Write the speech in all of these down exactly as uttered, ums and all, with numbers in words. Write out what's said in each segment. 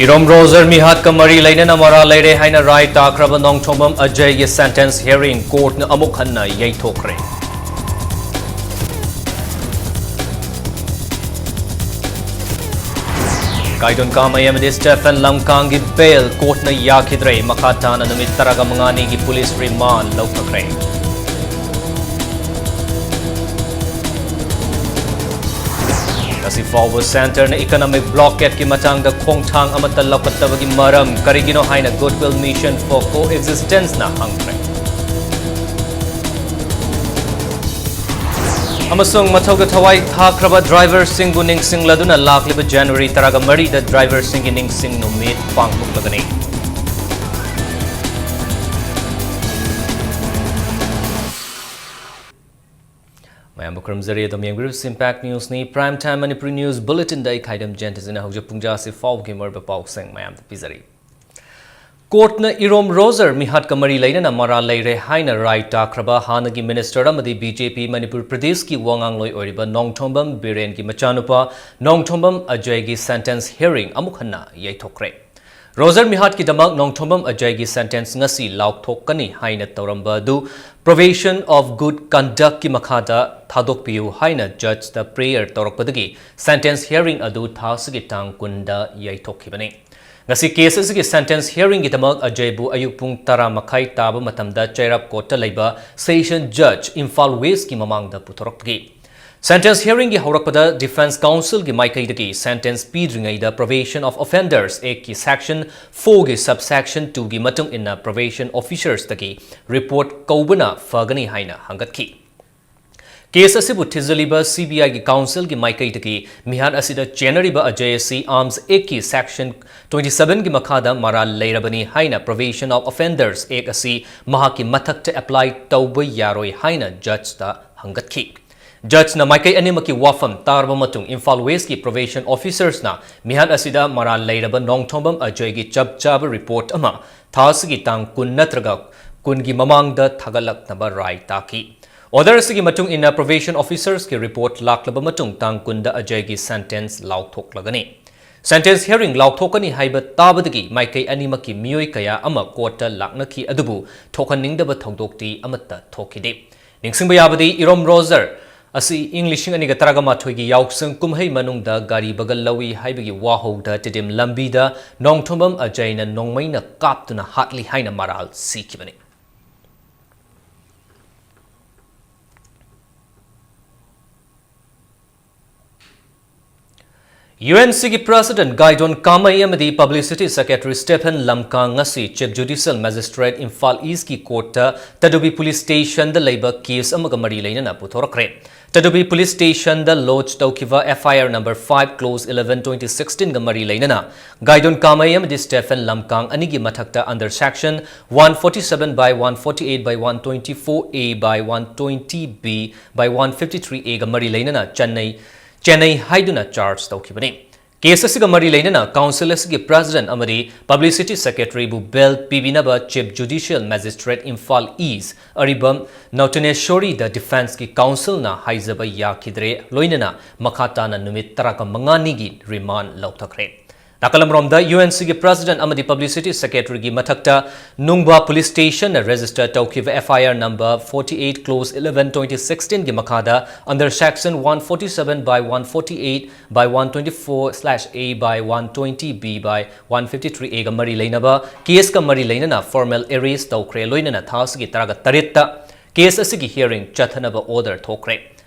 ꯏꯔꯣꯝ Roger ꯃꯤꯍꯥꯠꯀ ꯃꯔꯤ ꯂꯩꯅꯅ ꯃꯔꯥꯜ ꯂꯩꯔꯦ ꯍꯥꯏꯅ ꯔꯥꯏ ꯇꯥꯈ꯭ꯔꯕ ꯅꯣꯡꯊꯣꯝꯕꯝ ꯑꯖꯌꯒꯤ sentence hearing courtꯅ ꯑꯃꯨꯛ ꯍꯟꯅ ꯌꯩꯊꯣꯛꯈ꯭ꯔꯦ꯫ ꯀꯥꯏꯗꯣꯟꯀꯥ ꯃꯌꯥꯝꯗꯤ ꯁ꯭ꯇꯦꯐꯟ ꯂꯝꯀꯥꯡꯒꯤ bail courtꯅ ꯌꯥꯈꯤꯗ꯭ꯔꯦ꯫ ꯃꯈꯥ ꯇꯥꯅ ꯅꯨꯃꯤꯠ ꯇꯔꯥꯒ ꯃꯉꯥꯅꯤꯒꯤ police remand ꯂꯧꯊꯈ꯭ꯔꯦ꯫ ꯉꯁꯤ ꯐꯥꯎꯕ centreꯅ economic blockadeꯀꯤ ꯃꯇꯥꯡꯗ ꯈꯣꯡꯊꯥꯡ ꯑꯃꯠꯇ ꯂꯧꯈꯠꯇꯕꯒꯤ ꯃꯔꯝ ꯀꯔꯤꯒꯤꯅꯣ ꯍꯥꯏꯅ Goodwill Mission for Coexistenceꯅ ꯍꯪꯈ꯭ꯔꯦ꯫ ꯑꯃꯁꯨꯡ ꯃꯊꯧꯗ ꯊꯋꯥꯏ ꯊꯥꯈ꯭ꯔꯕ driverꯁꯤꯡꯕꯨ ꯅꯤꯡꯁꯤꯡꯂꯗꯨꯅ ꯂꯥꯛꯂꯤꯕ January ꯇꯔꯥꯒ ꯃꯔꯤꯗ driverꯁꯤꯡꯒꯤ ꯅꯤꯡꯁꯤꯡ ꯅꯨꯃꯤꯠ ꯄꯥꯡꯊꯣꯛꯂꯒꯅꯤ꯫ ꯃꯌꯥꯝꯕꯨ ꯈꯨꯔꯨꯝꯖꯔꯤ꯫ ꯑꯗꯨꯝ ꯌꯦꯡꯕꯤꯔꯤꯕꯁꯤ Impact Newsꯅꯤ꯫ Prime Time Manipuri News Bulletinꯗ ꯑꯩ ꯈꯥꯏꯗꯝ ꯖꯦꯟꯇꯁꯤꯅ ꯍꯧꯖꯤꯛ ꯄꯨꯡꯖꯥꯁꯤ ꯐꯥꯎꯕꯒꯤ ꯃꯔꯨꯑꯣꯏꯕ ꯄꯥꯎꯁꯤꯡ ꯃꯌꯥꯝꯗ ꯄꯤꯖꯔꯤ꯫ Courtꯅ ꯏꯔꯣꯝ ꯔꯣꯖꯔ ꯃꯤꯍꯥꯠꯀ ꯃꯔꯤ ꯂꯩꯅꯅ ꯃꯔꯥꯜ ꯂꯩꯔꯦ ꯍꯥꯏꯅ ꯔꯥꯏ ꯇꯥꯈ꯭ꯔꯕ ꯍꯥꯟꯅꯒꯤ minister ꯑꯃꯗꯤ B J P ꯃꯅꯤꯄꯨꯔ ꯄ꯭ꯔꯗꯦꯁꯀꯤ ꯋꯥꯉꯥꯡꯂꯣꯏ ꯑꯣꯏꯔꯤꯕ ꯅꯣꯡꯊꯣꯝꯕꯝ ꯕꯤꯔꯦꯟꯒꯤ ꯃꯆꯥꯅꯨꯄꯥ ꯅꯣꯡꯊꯣꯝꯕꯝ ꯑꯖꯌꯒꯤ sentence hearing ꯑꯃꯨꯛ ꯍꯟꯅ ꯌꯩꯊꯣꯛꯈ꯭ꯔꯦ꯫ ꯔꯣꯖꯔ ꯃꯤꯍꯥꯠꯀꯤꯗꯃꯛ ꯅꯣꯡꯊꯣꯝꯕꯝ ꯑꯖꯌꯒꯤ sentence ꯉꯁꯤ ꯂꯥꯎꯊꯣꯛꯀꯅꯤ ꯍꯥꯏꯅ ꯇꯧꯔꯝꯕ ꯑꯗꯨ probation of good conductꯀꯤ ꯃꯈꯥꯗ ꯊꯥꯗꯣꯛꯄꯤꯌꯨ ꯍꯥꯏꯅ judgeꯇ prayer ꯇꯧꯔꯛꯄꯗꯒꯤ sentence hearing ꯑꯗꯨ ꯊꯥ ꯑꯁꯤꯒꯤ ꯇꯥꯡ ꯀꯨꯟꯗ ꯌꯩꯊꯣꯛꯈꯤꯕꯅꯤ꯫ ꯉꯁꯤ case ꯑꯁꯤꯒꯤ sentence hearingꯒꯤꯗꯃꯛ ꯑꯖꯌꯕꯨ ꯑꯌꯨꯛ ꯄꯨꯡ ꯇꯔꯥ ꯃꯈꯥꯏ ꯇꯥꯕ ꯃꯇꯝꯗ ꯆꯩꯔꯞ courtꯇ ꯂꯩꯕ Session Judge Imphal Westꯀꯤ ꯃꯃꯥꯡꯗ ꯄꯨꯊꯣꯔꯛꯄꯒꯤ sentence hearingꯒꯤ ꯍꯧꯔꯛꯄꯗ defence counselꯒꯤ ꯃꯥꯏꯀꯩꯗꯒꯤ sentence ꯄꯤꯗ꯭ꯔꯤꯉꯩꯗ Prevention of Offenders Actꯀꯤ section fourꯒꯤ subsection twoꯒꯤ ꯃꯇꯨꯡ ꯏꯟꯅ probation officersꯇꯒꯤ report ꯀꯧꯕꯅ ꯐꯒꯅꯤ ꯍꯥꯏꯅ ꯍꯪꯒꯠꯈꯤ꯫ Case ꯑꯁꯤꯕꯨ ꯊꯤꯖꯤꯜꯂꯤꯕ C B Iꯒꯤ counselꯒꯤ ꯃꯥꯏꯀꯩꯗꯒꯤ ꯃꯤꯍꯥꯠ ꯑꯁꯤꯗ ꯆꯦꯟꯅꯔꯤꯕ ꯑꯖꯌ ꯑꯁꯤ Arms Actꯀꯤ section twenty sevenꯒꯤ ꯃꯈꯥꯗ ꯃꯔꯥꯜ ꯂꯩꯔꯕꯅꯤ ꯍꯥꯏꯅ Prevention of Offenders Act ꯑꯁꯤ ꯃꯍꯥꯛꯀꯤ ꯃꯊꯛꯇ apply ꯇꯧꯕ ꯌꯥꯔꯣꯏ ꯍꯥꯏꯅ judgeꯇ ꯍꯪꯒꯠꯈꯤ꯫ Judgeꯅ ꯃꯥꯏꯀꯩ ꯑꯅꯤꯃꯛꯀꯤ ꯋꯥꯐꯝ ꯇꯥꯔꯕ ꯃꯇꯨꯡ Imphal Westꯀꯤ probation officersꯅ ꯃꯤꯍꯥꯠ ꯑꯁꯤꯗ ꯃꯔꯥꯜ ꯂꯩꯔꯕ ꯅꯣꯡꯊꯣꯝꯕꯝ ꯑꯖꯌꯒꯤ ꯆꯞ ꯆꯥꯕ report ꯑꯃ ꯊꯥ ꯑꯁꯤꯒꯤ ꯇꯥꯡ ꯀꯨꯟ ꯅꯠꯇ꯭ꯔꯒ ꯀꯨꯟꯒꯤ ꯃꯃꯥꯡꯗ ꯊꯥꯒꯠꯂꯛꯅꯕ ꯔꯥꯏ ꯇꯥꯈꯤ꯫ Order ꯑꯁꯤꯒꯤ ꯃꯇꯨꯡ ꯏꯟꯅ probation officersꯀꯤ report ꯂꯥꯛꯂꯕ ꯃꯇꯨꯡ ꯇꯥꯡ ꯀꯨꯟꯗ ꯑꯖꯌꯒꯤ sentence ꯂꯥꯎꯊꯣꯛꯂꯒꯅꯤ꯫ Sentence hearing ꯂꯥꯎꯊꯣꯛꯀꯅꯤ ꯍꯥꯏꯕ ꯇꯥꯕꯗꯒꯤ ꯃꯥꯏꯀꯩ ꯑꯅꯤꯃꯛꯀꯤ ꯃꯤꯑꯣꯏ ꯀꯌꯥ ꯑꯃ courtꯇ ꯂꯥꯛꯅꯈꯤ, ꯑꯗꯨꯕꯨ ꯊꯣꯛꯍꯟꯅꯤꯡꯗꯕ ꯊꯧꯗꯣꯛꯇꯤ ꯑꯃꯠꯇ ꯊꯣꯛꯈꯤꯗꯦ꯫ ꯅꯤꯡꯁꯤꯡꯕ ꯌꯥꯕꯗꯤ, ꯏꯔꯣꯝ ꯔꯣꯖꯔ ꯑꯁꯤ ꯏꯪ ꯂꯤꯁꯤꯡ ꯑꯅꯤꯒ ꯇꯔꯥꯃꯥꯊꯣꯏꯒꯤ ꯌꯥꯎꯁꯪ ꯀꯨꯝꯍꯩ ꯃꯅꯨꯡꯗ ꯒꯥꯔꯤ ꯕꯒꯜ ꯂꯧꯏ ꯍꯥꯏꯕꯒꯤ ꯋꯥꯍꯧꯗ ꯇꯤꯗꯤꯝ ꯂꯝꯕꯤꯗ ꯅꯣꯡꯊꯣꯝꯕꯝ ꯑꯖꯩꯅ ꯅꯣꯡꯃꯩꯅ ꯀꯥꯞꯇꯨꯅ ꯍꯥꯠꯂꯤ ꯍꯥꯏꯅ ꯃꯔꯥꯜ ꯁꯤꯈꯤꯕꯅꯤ꯫ UNCꯒꯤ President ꯒꯥꯏꯗꯣꯟ ꯀꯥꯃꯩ ꯑꯃꯗꯤ Publicity Secretary Stephen ꯂꯝꯀꯥꯡ ꯉꯁꯤ Chief Judicial Magistrate Imphal Eastꯀꯤ courtꯇ ꯇꯗꯨꯕꯤ police stationꯗ ꯂꯩꯕ case ꯑꯃꯒ ꯃꯔꯤ ꯂꯩꯅꯅ ꯄꯨꯊꯣꯔꯛꯈ꯭ꯔꯦ꯫ ꯇꯗꯨꯕꯤ police stationꯗ lodge ꯇꯧꯈꯤꯕ FIR number five clause eleven twenty sixteenꯒ ꯃꯔꯤ ꯂꯩꯅꯅ ꯒꯥꯏꯗꯣꯟ ꯀꯥꯃꯩ ꯑꯃꯗꯤ Stephen ꯂꯝꯀꯥꯡ ꯑꯅꯤꯒꯤ ꯃꯊꯛꯇ under section one forty seven by one forty eight by one twenty four A by one twenty B by one fifty three Aꯒ ꯃꯔꯤ ꯂꯩꯅꯅ ꯆꯟꯅꯩ, ꯆꯦꯟꯅꯩ ꯍꯥꯏꯗꯨꯅ charge ꯇꯧꯈꯤꯕꯅꯤ꯫ Case ꯑꯁꯤꯒ ꯃꯔꯤ ꯂꯩꯅꯅ council ꯑꯁꯤꯒꯤ President ꯑꯃꯗꯤ Publicity Secretaryꯕꯨ bail ꯄꯤꯕꯤꯅꯕ Chief Judicial Magistrate Imphal East ꯑꯔꯤꯕꯝ ꯅꯧꯇꯅꯦꯁꯣꯔꯤꯗ defenceꯀꯤ counselꯅ ꯍꯥꯏꯖꯕ ꯌꯥꯈꯤꯗ꯭ꯔꯦ, ꯂꯣꯏꯅꯅ ꯃꯈꯥ ꯇꯥꯅ ꯅꯨꯃꯤꯠ ꯇꯔꯥꯃꯉꯥꯅꯤꯒꯤ remand ꯂꯧꯊꯈ꯭ꯔꯦ꯫ ꯅꯥꯀꯜ ꯑꯃꯔꯣꯝꯗ, UNCꯒꯤ President ꯑꯃꯗꯤ Publicity Secretaryꯒꯤ ꯃꯊꯛꯇ ꯅꯨꯡꯕꯥ police stationꯅ register ꯇꯧꯈꯤꯕ FIR number forty eight clause eleven twenty sixteenꯒꯤ ꯃꯈꯥꯗ under section one forty seven by one forty eight by one twenty four slash A by one twenty B by one fifty three Aꯒ ꯃꯔꯤ ꯂꯩꯅꯕ caseꯀ ꯃꯔꯤ ꯂꯩꯅꯅ formal arrest ꯇꯧꯈ꯭ꯔꯦ, ꯂꯣꯏꯅꯅ ꯊꯥ ꯑꯁꯤꯒꯤ ꯇꯔꯥꯒ ꯇꯔꯦꯠꯇ case ꯑꯁꯤꯒꯤ hearing ꯆꯠꯊꯅꯕ order ꯊꯣꯛꯈ꯭ꯔꯦ꯫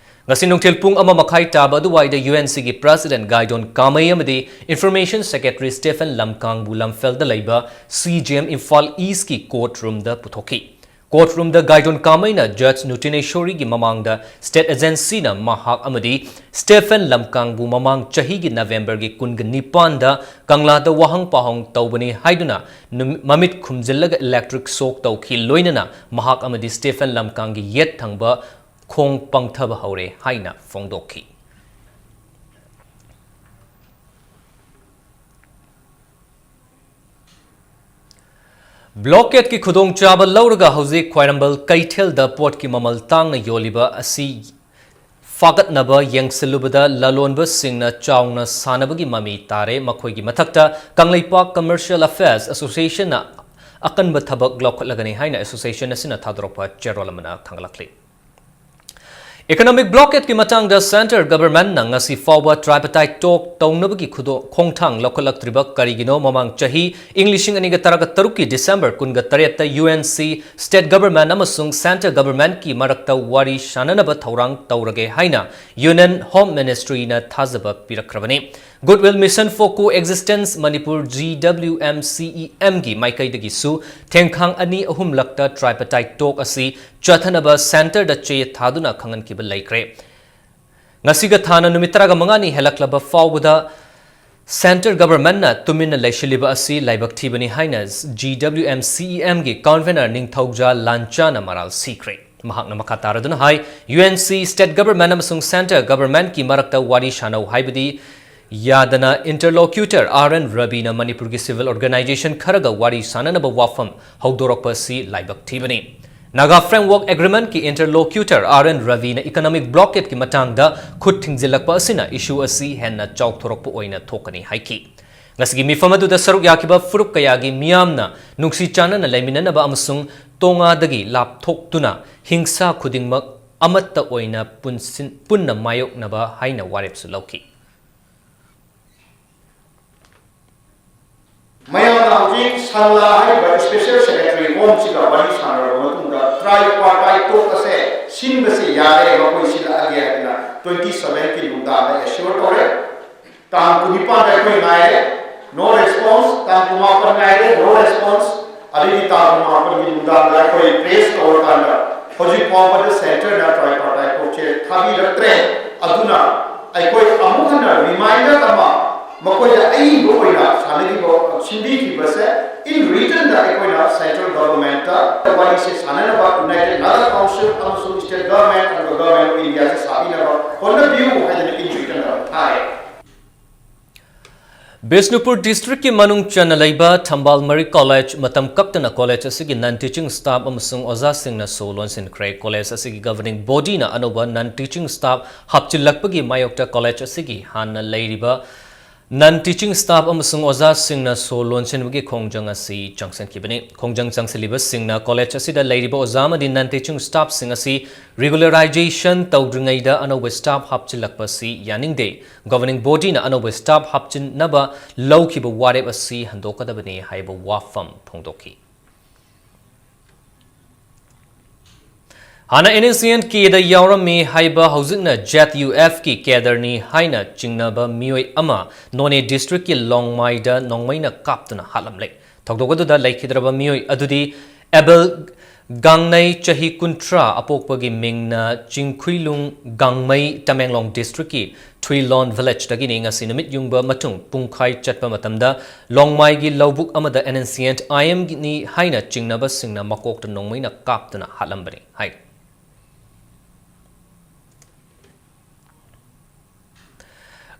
ꯉꯁꯤ ꯅꯨꯡꯊꯤꯜ ꯄꯨꯡ ꯑꯃ ꯃꯈꯥꯏ ꯇꯥꯕ ꯑꯗꯨꯋꯥꯏꯗ UNCꯒꯤ President ꯒꯥꯏꯗꯣꯟ ꯀꯥꯃꯩ ꯑꯃꯗꯤ Information Secretary Stephen ꯂꯝꯀꯥꯡꯕꯨ ꯂꯝꯐꯦꯜꯗ ꯂꯩꯕ CJM ꯏꯝꯐꯥꯜ Eastꯀꯤ court roomꯗ ꯄꯨꯊꯣꯛꯈꯤ꯫ Court roomꯗ ꯒꯥꯏꯗꯣꯟ ꯀꯥꯃꯩꯅ Judge ꯅꯨꯇꯤꯅꯦꯁꯣꯔꯤꯒꯤ ꯃꯃꯥꯡꯗ state agencyꯅ ꯃꯍꯥꯛ ꯑꯃꯗꯤ Stephen ꯂꯝꯀꯥꯡꯕꯨ ꯃꯃꯥꯡ ꯆꯍꯤꯒꯤ Novemberꯒꯤ ꯀꯨꯟꯒ ꯅꯤꯄꯥꯟꯗ ꯀꯪꯂꯥꯗ ꯋꯥꯍꯪ ꯄꯥꯎꯍꯪ ꯇꯧꯕꯅꯤ ꯍꯥꯏꯗꯨꯅ ꯅꯨꯃꯤ-, ꯃꯃꯤꯠ ꯈꯨꯝꯖꯤꯜꯂꯒ electric shock ꯇꯧꯈꯤ, ꯂꯣꯏꯅꯅ ꯃꯍꯥꯛ ꯑꯃꯗꯤ Stephen ꯂꯝꯀꯥꯡꯒꯤ ꯌꯦꯠ ꯊꯪꯕ ꯈꯣꯡ ꯄꯪꯊꯕ ꯍꯧꯔꯦ ꯍꯥꯏꯅ ꯐꯣꯡꯗꯣꯛꯈꯤ꯫ Blockadeꯀꯤ ꯈꯨꯗꯣꯡꯆꯥꯕ ꯂꯧꯔꯒ ꯍꯧꯖꯤꯛ ꯈ꯭ꯋꯥꯏꯔꯝꯕꯟ ꯀꯩꯊꯦꯜꯗ ꯄꯣꯠꯀꯤ ꯃꯃꯜ ꯇꯥꯡꯅ ꯌꯣꯜꯂꯤꯕ ꯑꯁꯤ ꯐꯥꯒꯠꯅꯕ ꯌꯦꯡꯁꯤꯜꯂꯨꯕꯗ ꯂꯂꯣꯟꯕꯁꯤꯡꯅ ꯆꯥꯎꯅ ꯁꯥꯟꯅꯕꯒꯤ ꯃꯃꯤ ꯇꯥꯔꯦ꯫ ꯃꯈꯣꯏꯒꯤ ꯃꯊꯛꯇ ꯀꯪꯂꯩꯄꯥꯛ Commercial Affairs Association-ꯅ ꯑꯀꯟꯕ ꯊꯕꯛ ꯂꯧꯈꯠꯂꯒꯅꯤ ꯍꯥꯏꯅ association ꯑꯁꯤꯅ ꯊꯥꯗꯣꯔꯛꯄ ꯆꯦꯔꯣꯜ ꯑꯃꯅ ꯊꯥꯡꯒꯠꯂꯛꯂꯤ꯫ Economic blockade-ꯀꯤ ꯃꯇꯥꯡꯗ centre government-ꯅ ꯉꯁꯤ ꯐꯥꯎꯕ tripartite talk ꯇꯧꯅꯕꯒꯤ ꯈꯨꯗꯣ-, ꯈꯣꯡꯊꯥꯡ ꯂꯧꯈꯠꯂꯛꯇ꯭ꯔꯤꯕ ꯀꯔꯤꯒꯤꯅꯣ? ꯃꯃꯥꯡ ꯆꯍꯤ ꯏꯪ ꯂꯤꯁꯤꯡ ꯑꯅꯤꯒ ꯇꯔꯥꯇꯔꯨꯛꯀꯤ December ꯀꯨꯟꯒ ꯇꯔꯦꯠꯇ U N C state government ꯑꯃꯁꯨꯡ centre government-ꯀꯤ ꯃꯔꯛꯇ ꯋꯥꯔꯤ ꯁꯥꯅꯅꯕ ꯊꯧꯔꯥꯡ ꯇꯧꯔꯒꯦ ꯍꯥꯏꯅ Union Home Ministry-ꯅ ꯊꯥꯖꯕ ꯄꯤꯔꯛꯈ꯭ꯔꯕꯅꯤ꯫ Goodwill Mission for Coexistence Manipur, G W M C E M-ꯒꯤ ꯃꯥꯏꯀꯩꯗꯒꯤꯁꯨ ꯊꯦꯡꯈꯥꯡ ꯑꯅꯤ ꯑꯍꯨꯝꯂꯛꯇ tripartite talk ꯑꯁꯤ ꯆꯠꯊꯅꯕ centre-ꯗ ꯆꯦ ꯊꯥꯗꯨꯅ ꯈꯪꯍꯟꯈꯤꯕ ꯂꯩꯈ꯭ꯔꯦ꯫ ꯉꯁꯤꯒ ꯊꯥꯅ ꯅꯨꯃꯤꯠ ꯇꯔꯥꯃꯉꯥꯅꯤ ꯍꯦꯜꯂꯛꯂꯕ ꯐꯥꯎꯕꯗ centre government-ꯅ ꯇꯨꯃꯤꯟꯅ ꯂꯩꯁꯤꯜꯂꯤꯕ ꯑꯁꯤ ꯂꯥꯏꯕꯛ ꯊꯤꯕꯅꯤ ꯍꯥꯏꯅ G W M C E M-ꯒꯤ convener ꯅꯤꯡꯊꯧꯖꯥ ꯂꯥꯟꯆꯥꯅ ꯃꯔꯥꯜ ꯁꯤꯈ꯭ꯔꯦ꯫ ꯃꯍꯥꯛꯅ ꯃꯈꯥ ꯇꯥꯔꯗꯨꯅ ꯍꯥꯏ, U N C state government ꯑꯃꯁꯨꯡ centre government-ꯀꯤ ꯃꯔꯛꯇ ꯋꯥꯔꯤ ꯁꯥꯅꯧ ꯍꯥꯏꯕꯗꯤ ꯌꯥꯗꯅ interlocutor R N ꯔꯕꯤꯅ ꯃꯅꯤꯄꯨꯔꯒꯤ civil organisation ꯈꯔꯒ ꯋꯥꯔꯤ ꯁꯥꯅꯅꯕ ꯋꯥꯐꯝ ꯍꯧꯗꯣꯔꯛꯄ ꯑꯁꯤ ꯂꯥꯏꯕꯛ ꯊꯤꯕꯅꯤ꯫ Naga Framework Agreement-ꯀꯤ interlocutor R N ꯔꯕꯤꯅ economic blockade-ꯀꯤ ꯃꯇꯥꯡꯗ ꯈꯨꯠ ꯊꯤꯡꯖꯤꯜꯂꯛꯄ ꯑꯁꯤꯅ issue ꯑꯁꯤ ꯍꯦꯟꯅ ꯆꯥꯎꯊꯣꯔꯛꯄ ꯑꯣꯏꯅ ꯊꯣꯛꯀꯅꯤ ꯍꯥꯏꯈꯤ꯫ ꯉꯁꯤꯒꯤ ꯃꯤꯐꯝ ꯑꯗꯨꯗ ꯁꯔꯨꯛ ꯌꯥꯈꯤꯕ ꯐꯨꯔꯨꯞ ꯀꯌꯥꯒꯤ ꯃꯤꯌꯥꯝꯅ ꯅꯨꯡꯁꯤ ꯆꯥꯟꯅꯅ ꯂꯩꯃꯤꯟꯅꯅꯕ ꯑꯃꯁꯨꯡ ꯇꯣꯉꯥꯗꯒꯤ ꯂꯥꯞꯊꯣꯛꯇꯨꯅ ꯍꯤꯡꯁꯥ ꯈꯨꯗꯤꯡꯃꯛ ꯑꯃꯠꯇ ꯑꯣꯏꯅ ꯄꯨꯟꯁꯤꯟ-, ꯄꯨꯟꯅ ꯃꯥꯌꯣꯛꯅꯕ ꯍꯥꯏꯅ ꯋꯥꯔꯦꯞꯁꯨ ꯂꯧꯈꯤ꯫ ꯃꯌꯥꯝꯅ ꯍꯧꯖꯤꯛ ꯁꯪꯂꯥ ꯍꯥꯏꯔꯤꯕ special secretary ꯍꯣꯝꯁꯤꯒ ꯋꯥꯔꯤ ꯁꯥꯟꯅꯔꯕ ꯃꯇꯨꯡꯗ tripartite talk ꯑꯁꯦ ꯁꯤꯟꯕꯁꯦ ꯌꯥꯔꯦ, ꯃꯈꯣꯏ ꯁꯤꯜꯂꯛꯑꯒꯦ ꯍꯥꯏꯗꯅ twenty seven-ꯀꯤ ꯅꯨꯡꯗꯥꯡꯗ assure ꯇꯧꯔꯦ꯫ ꯇꯥꯡ ꯀꯨꯟꯅꯤꯄꯥꯟꯗ ꯑꯩꯈꯣꯏ ꯉꯥꯏꯔꯦ, no response꯫ ꯇꯥꯡ ꯀꯨꯟꯃꯥꯄꯟ ꯉꯥꯏꯔꯦ, no response꯫ ꯑꯗꯒꯤ ꯇꯥꯡ ꯀꯨꯟꯃꯥꯄꯟꯒꯤ ꯅꯨꯡꯗꯥꯡꯗ ꯑꯩꯈꯣꯏ press ꯇꯧꯔꯀꯥꯟꯗ ꯍꯧꯖꯤꯛ ꯐꯥꯎꯕꯗ centre-ꯅ tripartite talk-ꯁꯦ ꯊꯥꯕꯤꯔꯛꯇ꯭ꯔꯦ꯫ ꯑꯗꯨꯅ ꯑꯩꯈꯣꯏ ꯑꯃꯨꯛ ꯍꯟꯅ reminder ꯑꯃ ꯃꯈꯣꯏꯗ ꯑꯏꯕ ꯑꯣꯏꯅ ꯁꯥꯟꯅꯈꯤꯕ, ꯁꯤꯟꯕꯤꯈꯤꯕꯁꯦ in written-ꯗ ꯑꯩꯈꯣꯏꯅ central government-ꯇ ꯋꯥꯔꯤꯁꯦ ꯁꯥꯟꯅꯅꯕ United Naga Council ꯑꯃꯁꯨꯡ state government ꯑꯗꯨꯒ Government of India-ꯁꯦ ꯁꯥꯕꯤꯅꯕ ꯍꯣꯠꯅꯕꯤꯌꯨ ꯍꯥꯏꯗꯅ in written-ꯗ ꯊꯥꯔꯦ꯫ ꯕꯤꯁꯅꯨꯄꯨꯔ district ꯀꯤ ꯃꯅꯨꯡ ꯆꯟꯅ ꯂꯩꯕ ꯊꯝꯕꯥꯜ ꯃꯔꯤ college ꯃꯇꯝ ꯀꯛꯇꯅ college ꯑꯁꯤꯒꯤ non teaching staff ꯑꯃꯁꯨꯡ ꯑꯣꯖꯥꯁꯤꯡꯅ ꯁꯣ ꯂꯣꯟꯁꯤꯟꯈ꯭ꯔꯦ꯫ College ꯑꯁꯤꯒꯤ governing body ꯅ ꯑꯅꯧꯕ non teaching staff ꯍꯥꯞꯆꯤꯜꯂꯛꯄꯒꯤ ꯃꯥꯌꯣꯛꯇ college ꯑꯁꯤꯒꯤ ꯍꯥꯟꯅ ꯂꯩꯔꯤꯕ non teaching staff ꯑꯃꯁꯨꯡ ꯑꯣꯖꯥꯁꯤꯡꯅ ꯁꯣ ꯂꯣꯟꯁꯤꯟꯕꯒꯤ ꯈꯣꯡꯖꯪ ꯑꯁꯤ ꯆꯪꯁꯤꯟꯈꯤꯕꯅꯤ꯫ ꯈꯣꯡꯖꯪ ꯆꯪꯁꯤꯜꯂꯤꯕꯁꯤꯡꯅ college ꯑꯁꯤꯗ ꯂꯩꯔꯤꯕ ꯑꯣꯖꯥ ꯑꯃꯗꯤ non teaching staff ꯁꯤꯡ ꯑꯁꯤ regularization ꯇꯧꯗ꯭ꯔꯤꯉꯩꯗ ꯑꯅꯧꯕ staff ꯍꯥꯞꯆꯤꯜꯂꯛꯄ ꯑꯁꯤ ꯌꯥꯅꯤꯡꯗꯦ꯫ Governing body ꯅ ꯑꯅꯧꯕ staff ꯍꯥꯞꯆꯤꯟꯅꯕ ꯂꯧꯈꯤꯕ ꯋꯥꯔꯦꯞ ꯑꯁꯤ ꯍꯟꯗꯣꯛꯀꯗꯕꯅꯤ ꯍꯥꯏꯕ ꯋꯥꯐꯝ ꯐꯣꯡꯗꯣꯛꯈꯤ꯫ ꯍꯥꯟꯅ N S C N K ꯗ ꯌꯥꯎꯔꯝꯃꯤ ꯍꯥꯏꯕ, ꯍꯧꯖꯤꯛꯅ Z U F ꯀꯤ cadre ꯅꯤ ꯍꯥꯏꯅ ꯆꯤꯡꯅꯕ ꯃꯤꯑꯣꯏ ꯑꯃ ꯅꯣꯅꯦ district ꯀꯤ ꯂꯣꯡꯃꯥꯏꯗ ꯅꯣꯡꯃꯩꯅ ꯀꯥꯞꯇꯨꯅ ꯍꯥꯠꯂꯝꯂꯦ꯫ ꯊꯧꯗꯣꯛ ꯑꯗꯨꯗ ꯂꯩꯈꯤꯗ꯭ꯔꯕ ꯃꯤꯑꯣꯏ ꯑꯗꯨꯗꯤ ꯑꯦꯕꯦꯜ ꯒꯥꯡꯅꯩ, ꯆꯍꯤ ꯀꯨꯟꯊ꯭ꯔꯥ, ꯑꯄꯣꯛꯄꯒꯤ ꯃꯤꯡꯅ ꯆꯤꯡꯈꯨꯏꯂꯨꯡ ꯒꯥꯡꯃꯩ, ꯇꯃꯦꯡꯂꯣꯡ district ꯀꯤ ꯊꯨꯏꯂꯣꯟ village ꯗꯒꯤꯅꯤ꯫ ꯉꯁꯤ ꯅꯨꯃꯤꯠ ꯌꯨꯡꯕ ꯃꯇꯨꯡ ꯄꯨꯡꯈꯥꯏ ꯆꯠꯄ ꯃꯇꯝꯗ ꯂꯣꯡꯃꯥꯏꯒꯤ ꯂꯧꯕꯨꯛ ꯑꯃꯗ N S C N I M Guinea ꯍꯥꯏꯅ ꯆꯤꯡꯅꯕꯁꯤꯡꯅ ꯃꯀꯣꯛꯇ ꯅꯣꯡꯃꯩꯅ ꯀꯥꯞꯇꯨꯅ ꯍꯥꯠꯂꯝꯕꯅꯤ ꯍꯥꯏꯔꯤ꯫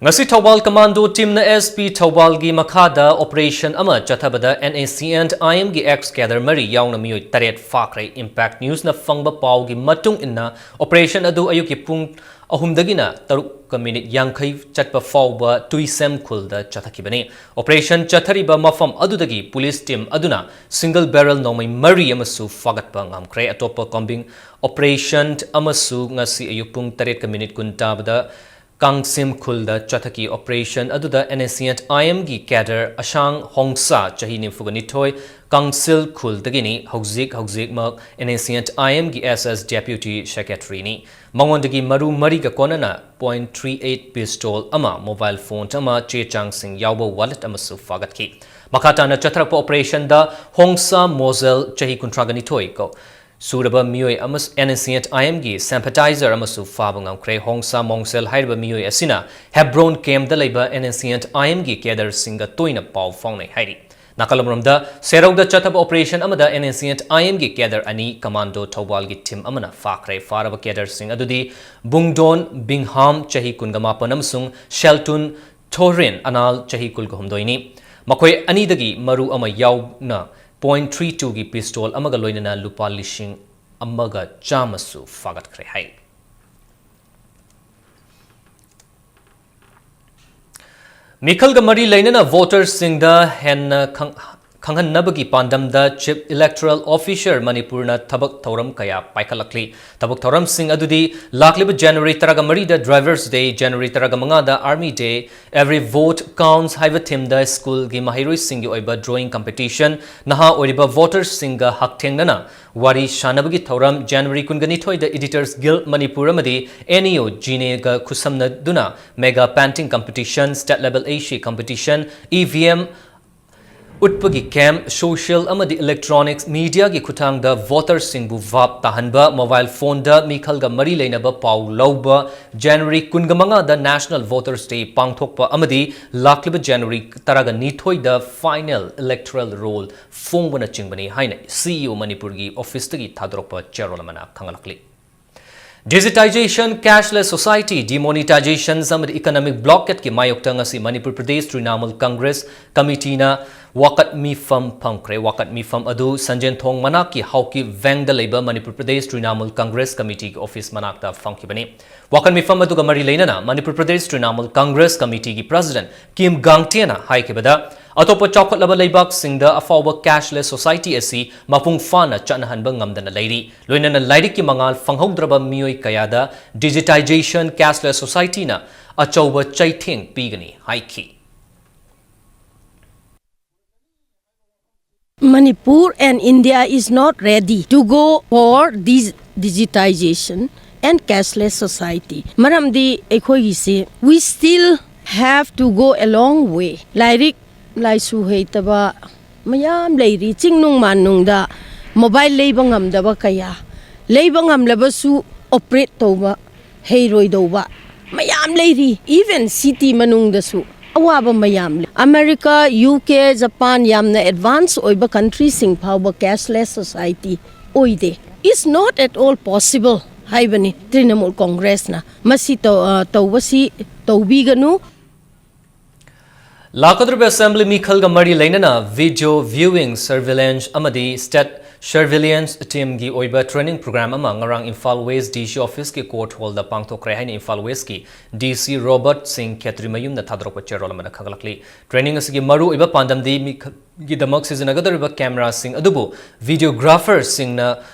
ꯉꯁꯤ ꯊꯧꯕꯥꯜ commando team ꯅ S P ꯊꯧꯕꯥꯜꯒꯤ ꯃꯈꯥꯗ operation ꯑꯃ ꯆꯠꯊꯕꯗ N S C N I M ꯒꯤ ex cadre ꯃꯔꯤ ꯌꯥꯎꯅ ꯃꯤꯑꯣꯏ ꯇꯔꯦꯠ ꯐꯥꯈ꯭ꯔꯦ꯫ Impact News ꯅ ꯐꯪꯕ ꯄꯥꯎꯒꯤ ꯃꯇꯨꯡ ꯏꯟꯅ, operation ꯑꯗꯨ ꯑꯌꯨꯛꯀꯤ ꯄꯨꯡ ꯑꯍꯨꯝꯗꯒꯤꯅ ꯇꯔꯨꯛꯀ minute ꯌꯥꯡꯈꯩ ꯆꯠꯄ ꯐꯥꯎꯕ ꯇꯨꯏꯁꯦꯝ ꯈꯨꯜꯗ ꯆꯠꯊꯈꯤꯕꯅꯤ꯫ Operation ꯆꯠꯊꯔꯤꯕ ꯃꯐꯝ ꯑꯗꯨꯗꯒꯤ police team ꯑꯗꯨꯅ single barrel ꯅꯣꯡꯃꯩ ꯃꯔꯤ ꯑꯃꯁꯨ ꯐꯥꯒꯠꯄ ꯉꯝꯈ꯭ꯔꯦ꯫ ꯑꯇꯣꯞꯄ combing operation ꯑꯃꯁꯨ ꯉꯁꯤ ꯑꯌꯨꯛ ꯄꯨꯡ ꯇꯔꯦꯠꯀ minute ꯀꯨꯟ ꯇꯥꯕꯗ ꯀꯥꯡꯁꯤꯝ ꯈꯨꯜꯗ ꯆꯠꯊꯈꯤ꯫ Operation ꯑꯗꯨꯗ N S C N I M ꯒꯤ cadre ꯑꯁꯥꯡ ꯍꯣꯡꯁꯥ, ꯆꯍꯤ ꯅꯤꯐꯨꯒ ꯅꯤꯊꯣꯏ, ꯀꯥꯡꯁꯤꯜ ꯈꯨꯜꯗꯒꯤꯅꯤ꯫ ꯍꯧꯖꯤꯛ ꯍꯧꯖꯤꯛꯃꯛ N S C N I M ꯒꯤ S S Deputy Secretary ꯅꯤ꯫ ꯃꯉꯣꯟꯗꯒꯤ ꯃꯔꯨ ꯃꯔꯤꯒ ꯀꯣꯟꯅꯅ point three eight pistol ꯑꯃ, mobile phone ꯑꯃ, ꯆꯦ ꯆꯥꯡꯁꯤꯡ ꯌꯥꯎꯕ wallet ꯑꯃꯁꯨ ꯐꯥꯒꯠꯈꯤ꯫ ꯃꯈꯥ ꯇꯥꯅ ꯆꯠꯊꯔꯛꯄ operation ꯗ ꯍꯣꯡꯁꯥ ꯃꯣꯖꯦꯜ, ꯆꯍꯤ ꯀꯨꯟꯊ꯭ꯔꯥꯒ ꯅꯤꯊꯣꯏ, ꯀꯣ, ꯁꯨꯔꯕ ꯃꯤꯑꯣꯏ ꯑꯃꯁꯨ N S C N I M ꯒꯤ sympathizer ꯑꯃꯁꯨ ꯐꯥꯕ ꯉꯝꯈ꯭ꯔꯦ꯫ ꯍꯣꯡꯁꯥ ꯃꯣꯡꯁꯦꯜ ꯍꯥꯏꯔꯤꯕ ꯃꯤꯑꯣꯏ ꯑꯁꯤꯅ ꯍꯦꯕ꯭ꯔꯣꯟ camp ꯗ ꯂꯩꯕ N S C N I M ꯒꯤ cadre ꯁꯤꯡꯒ ꯇꯣꯏꯅ ꯄꯥꯎ ꯐꯥꯎꯅꯩ ꯍꯥꯏꯔꯤ꯫ ꯅꯥꯀꯜ ꯑꯃꯔꯣꯝꯗ, ꯁꯦꯔꯧꯗ ꯆꯠꯊꯕ operation ꯑꯃꯗ N S C N I M ꯒꯤ cadre ꯑꯅꯤ, commando ꯊꯧꯕꯥꯜꯒꯤ team ꯑꯃꯅ ꯐꯥꯈ꯭ꯔꯦ꯫ ꯐꯥꯔꯕ cadre ꯁꯤꯡ ꯑꯗꯨꯗꯤ ꯕꯨꯡꯗꯣꯟ ꯕꯤꯡꯍꯥꯝ, ꯆꯍꯤ ꯀꯨꯟꯒ ꯃꯥꯄꯟ, ꯑꯃꯁꯨꯡ ꯁꯦꯜꯇꯨꯟ ꯊꯣꯔꯤꯟ ꯑꯅꯥꯜ ꯆꯍꯤ ꯀꯨꯟꯒ ꯍꯨꯝꯗꯣꯏꯅꯤ꯫ ꯃꯈꯣꯏ ꯑꯅꯤꯗꯒꯤ ꯃꯔꯨ ꯑꯃ ꯌꯥꯎꯅ ꯄꯣꯏꯟ ꯊ꯭ꯔꯤ ꯇꯨꯒꯤ ꯄꯤꯁꯇꯣꯜ ꯑꯃꯒ ꯂꯣꯏꯅꯅ ꯂꯨꯄꯥ ꯂꯤꯁꯤꯡ ꯑꯃꯒ ꯆꯥꯝꯃꯁꯨ ꯐꯥꯒꯠꯈ꯭ꯔꯦ ꯍꯥꯏ꯫ ꯃꯤꯈꯜꯒ ꯃꯔꯤ ꯂꯩꯅꯅ ꯚꯣꯇꯔꯁꯤꯡꯗ ꯍꯦꯟꯅ ꯈꯪ-, ꯈꯪꯍꯟꯅꯕꯒꯤ ꯄꯥꯟꯗꯝꯗ Chief Electoral Officer ꯃꯅꯤꯄꯨꯔꯅ ꯊꯕꯛ ꯊꯧꯔꯝ ꯀꯌꯥ ꯄꯥꯏꯈꯠꯂꯛꯂꯤ꯫ ꯊꯕꯛ ꯊꯧꯔꯝꯁꯤꯡ ꯑꯗꯨꯗꯤ ꯂꯥꯛꯂꯤꯕ January ꯇꯔꯥꯒ ꯃꯔꯤꯗ Drivers Day, January ꯇꯔꯥꯒ ꯃꯉꯥꯗ Army Day, Every Vote Counts ꯍꯥꯏꯕ ꯊꯤꯝꯗ ꯁ꯭ꯀꯨꯜꯒꯤ ꯃꯍꯩꯔꯣꯏꯁꯤꯡꯒꯤ ꯑꯣꯏꯕ drawing competition, ꯅꯍꯥ ꯑꯣꯏꯔꯤꯕ ꯚꯣꯇꯔꯁꯤꯡꯒ ꯍꯛꯊꯦꯡꯅꯅ ꯋꯥꯔꯤ ꯁꯥꯅꯕꯒꯤ ꯊꯧꯔꯝ, January ꯀꯨꯟꯒ ꯅꯤꯊꯣꯏꯗ Editors Guild ꯃꯅꯤꯄꯨꯔ ꯑꯃꯗꯤ NEO ꯖꯤꯅꯦꯒ ꯈꯨꯠꯁꯝꯅꯗꯨꯅ mega painting competition, state level essay competition, EVM ꯎꯠꯄꯒꯤ camp, social ꯑꯃꯗꯤ electronics mediaꯒꯤ ꯈꯨꯠꯊꯥꯡꯗ ꯚꯣꯇꯔꯁꯤꯡꯕꯨ ꯚꯥꯞ ꯇꯥꯍꯟꯕ, mobile phoneꯗ ꯃꯤꯈꯜꯒ ꯃꯔꯤ ꯂꯩꯅꯕ ꯄꯥꯎ ꯂꯧꯕ, January ꯀꯨꯟꯒ ꯃꯉꯥꯗ National Voters Day ꯄꯥꯡꯊꯣꯛꯄ ꯑꯃꯗꯤ ꯂꯥꯛꯂꯤꯕ January ꯇꯔꯥꯒ ꯅꯤꯊꯣꯏꯗ final electoral roll ꯐꯣꯡꯕꯅꯆꯤꯡꯕꯅꯤ ꯍꯥꯏꯅ CEO ꯃꯅꯤꯄꯨꯔꯒꯤ officeꯇꯒꯤ ꯊꯥꯗꯣꯔꯛꯄ ꯆꯦꯔꯣꯜ ꯑꯃꯅ ꯈꯪꯍꯜꯂꯛꯂꯤ꯫ Digitization, cashless society, demonetization ꯑꯃꯗꯤ economic blockadeꯀꯤ ꯃꯥꯌꯣꯛꯇ ꯉꯁꯤ ꯃꯅꯤꯄꯨꯔ ꯄ꯭ꯔꯗꯦꯁ ꯇ꯭ꯔꯤꯅꯥꯃꯨꯜ ꯀꯪꯒ꯭ꯔꯦꯁ ꯀꯃꯤꯇꯤꯅ ꯋꯥꯀꯠ ꯃꯤꯐꯝ ꯐꯝꯈ꯭ꯔꯦ꯫ ꯋꯥꯀꯠ ꯃꯤꯐꯝ ꯑꯗꯨ ꯁꯟꯖꯦꯟꯊꯣꯡ ꯃꯅꯥꯛꯀꯤ ꯍꯥꯎꯀꯤ ꯚꯦꯡꯗ ꯂꯩꯕ ꯃꯅꯤꯄꯨꯔ ꯄ꯭ꯔꯗꯦꯁ ꯇ꯭ꯔꯤꯅꯥꯃꯨꯜ ꯀꯪꯒ꯭ꯔꯦꯁ ꯀꯃꯤꯇꯤꯒꯤ office ꯃꯅꯥꯛꯇ ꯐꯝꯈꯤꯕꯅꯤ꯫ ꯋꯥꯀꯠ ꯃꯤꯐꯝ ꯑꯗꯨꯒ ꯃꯔꯤ ꯂꯩꯅꯅ ꯃꯅꯤꯄꯨꯔ ꯄ꯭ꯔꯗꯦꯁ ꯇ꯭ꯔꯤꯅꯥꯃꯨꯜ ꯀꯪꯒ꯭ꯔꯦꯁ ꯀꯃꯤꯇꯤꯒꯤ president ꯀꯤꯝ ꯒꯥꯡꯇꯦꯅ ꯍꯥꯏꯈꯤꯕꯗ, ꯑꯇꯣꯞꯄ ꯆꯥꯎꯈꯠꯂꯕ ꯂꯩꯕꯥꯛꯁꯤꯡꯗ ꯑꯐꯥꯎꯕ cashless society ꯑꯁꯤ ꯃꯄꯨꯡ ꯐꯥꯅ ꯆꯠꯅꯍꯟꯕ ꯉꯝꯗꯅ ꯂꯩꯔꯤ꯫ ꯂꯣꯏꯅꯅ ꯂꯥꯏꯔꯤꯛꯀꯤ ꯃꯉꯥꯜ ꯐꯪꯍꯧꯗ꯭ꯔꯕ ꯃꯤꯑꯣꯏ ꯀꯌꯥꯗ digitization, cashless societyꯅ ꯑꯆꯧꯕ ꯆꯩꯊꯦꯡ ꯄꯤꯒꯅꯤ ꯍꯥꯏꯈꯤ꯫ Manipur and India is not ready to go for this digitization and cashless society. ꯃꯔꯝꯗꯤ ꯑꯩꯈꯣꯏꯒꯤꯁꯦ, we still have to go a long way. ꯂꯥꯏꯔꯤꯛ ꯂꯥꯏꯁꯨ ꯍꯩꯇꯕ ꯃꯌꯥꯝ ꯂꯩꯔꯤ꯫ ꯆꯤꯡ ꯅꯨꯡ ꯃꯥꯟ ꯅꯨꯡꯗ mobile ꯂꯩꯕ ꯉꯝꯗꯕ ꯀꯌꯥ, ꯂꯩꯕ ꯉꯝꯂꯕꯁꯨ operate ꯇꯧꯕ ꯍꯩꯔꯣꯏꯗꯧꯕ ꯃꯌꯥꯝ ꯂꯩꯔꯤ꯫ Even city ꯃꯅꯨꯡꯗꯁꯨ ꯑꯋꯥꯕ ꯃꯌꯥꯝ ꯂꯩ꯫ America, UK, Japan ꯌꯥꯝꯅ advance ꯑꯣꯏꯕ countryꯁꯤꯡ ꯐꯥꯎꯕ cashless society ꯑꯣꯏꯗꯦ꯫ It's not at all possible ꯍꯥꯏꯕꯅꯤ ꯇ꯭ꯔꯤꯅꯃꯨꯜ ꯀꯪꯒ꯭ꯔꯦꯁꯅ꯫ ꯃꯁꯤ ꯇꯧ-, ꯑ, ꯇꯧꯕꯁꯤ ꯇꯧꯕꯤꯒꯅꯨ꯫ ꯂꯥꯛꯀꯗꯧꯔꯤꯕ assembly ꯃꯤꯈꯜꯒ ꯃꯔꯤ ꯂꯩꯅꯅ video viewing, surveillance ꯑꯃꯗꯤ state surveillance teamꯒꯤ ꯑꯣꯏꯕ training program ꯑꯃ ꯉꯔꯥꯡ ꯏꯝꯐꯥꯜ West DC officeꯀꯤ court hallꯗ ꯄꯥꯡꯊꯣꯛꯈ꯭ꯔꯦ ꯍꯥꯏꯅ ꯏꯝꯐꯥꯜ Westꯀꯤ DC ꯔꯣꯕꯔꯠ ꯁꯤꯡ ꯈꯦꯇ꯭ꯔꯤꯃꯌꯨꯝꯅ ꯊꯥꯗꯣꯔꯛꯄ ꯆꯦꯔꯣꯜ ꯑꯃꯗ ꯈꯪꯂꯛꯂꯤ꯫ Training ꯑꯁꯤꯒꯤ ꯃꯔꯨꯑꯣꯏꯕ ꯄꯥꯟꯗꯝꯗꯤ ꯃꯤꯈꯜꯒꯤꯗꯃꯛ ꯁꯤꯖꯤꯟꯅꯒꯗꯧꯔꯤꯕ cameraꯁꯤꯡ ꯑꯗꯨꯕꯨ videographerꯁꯤꯡꯅ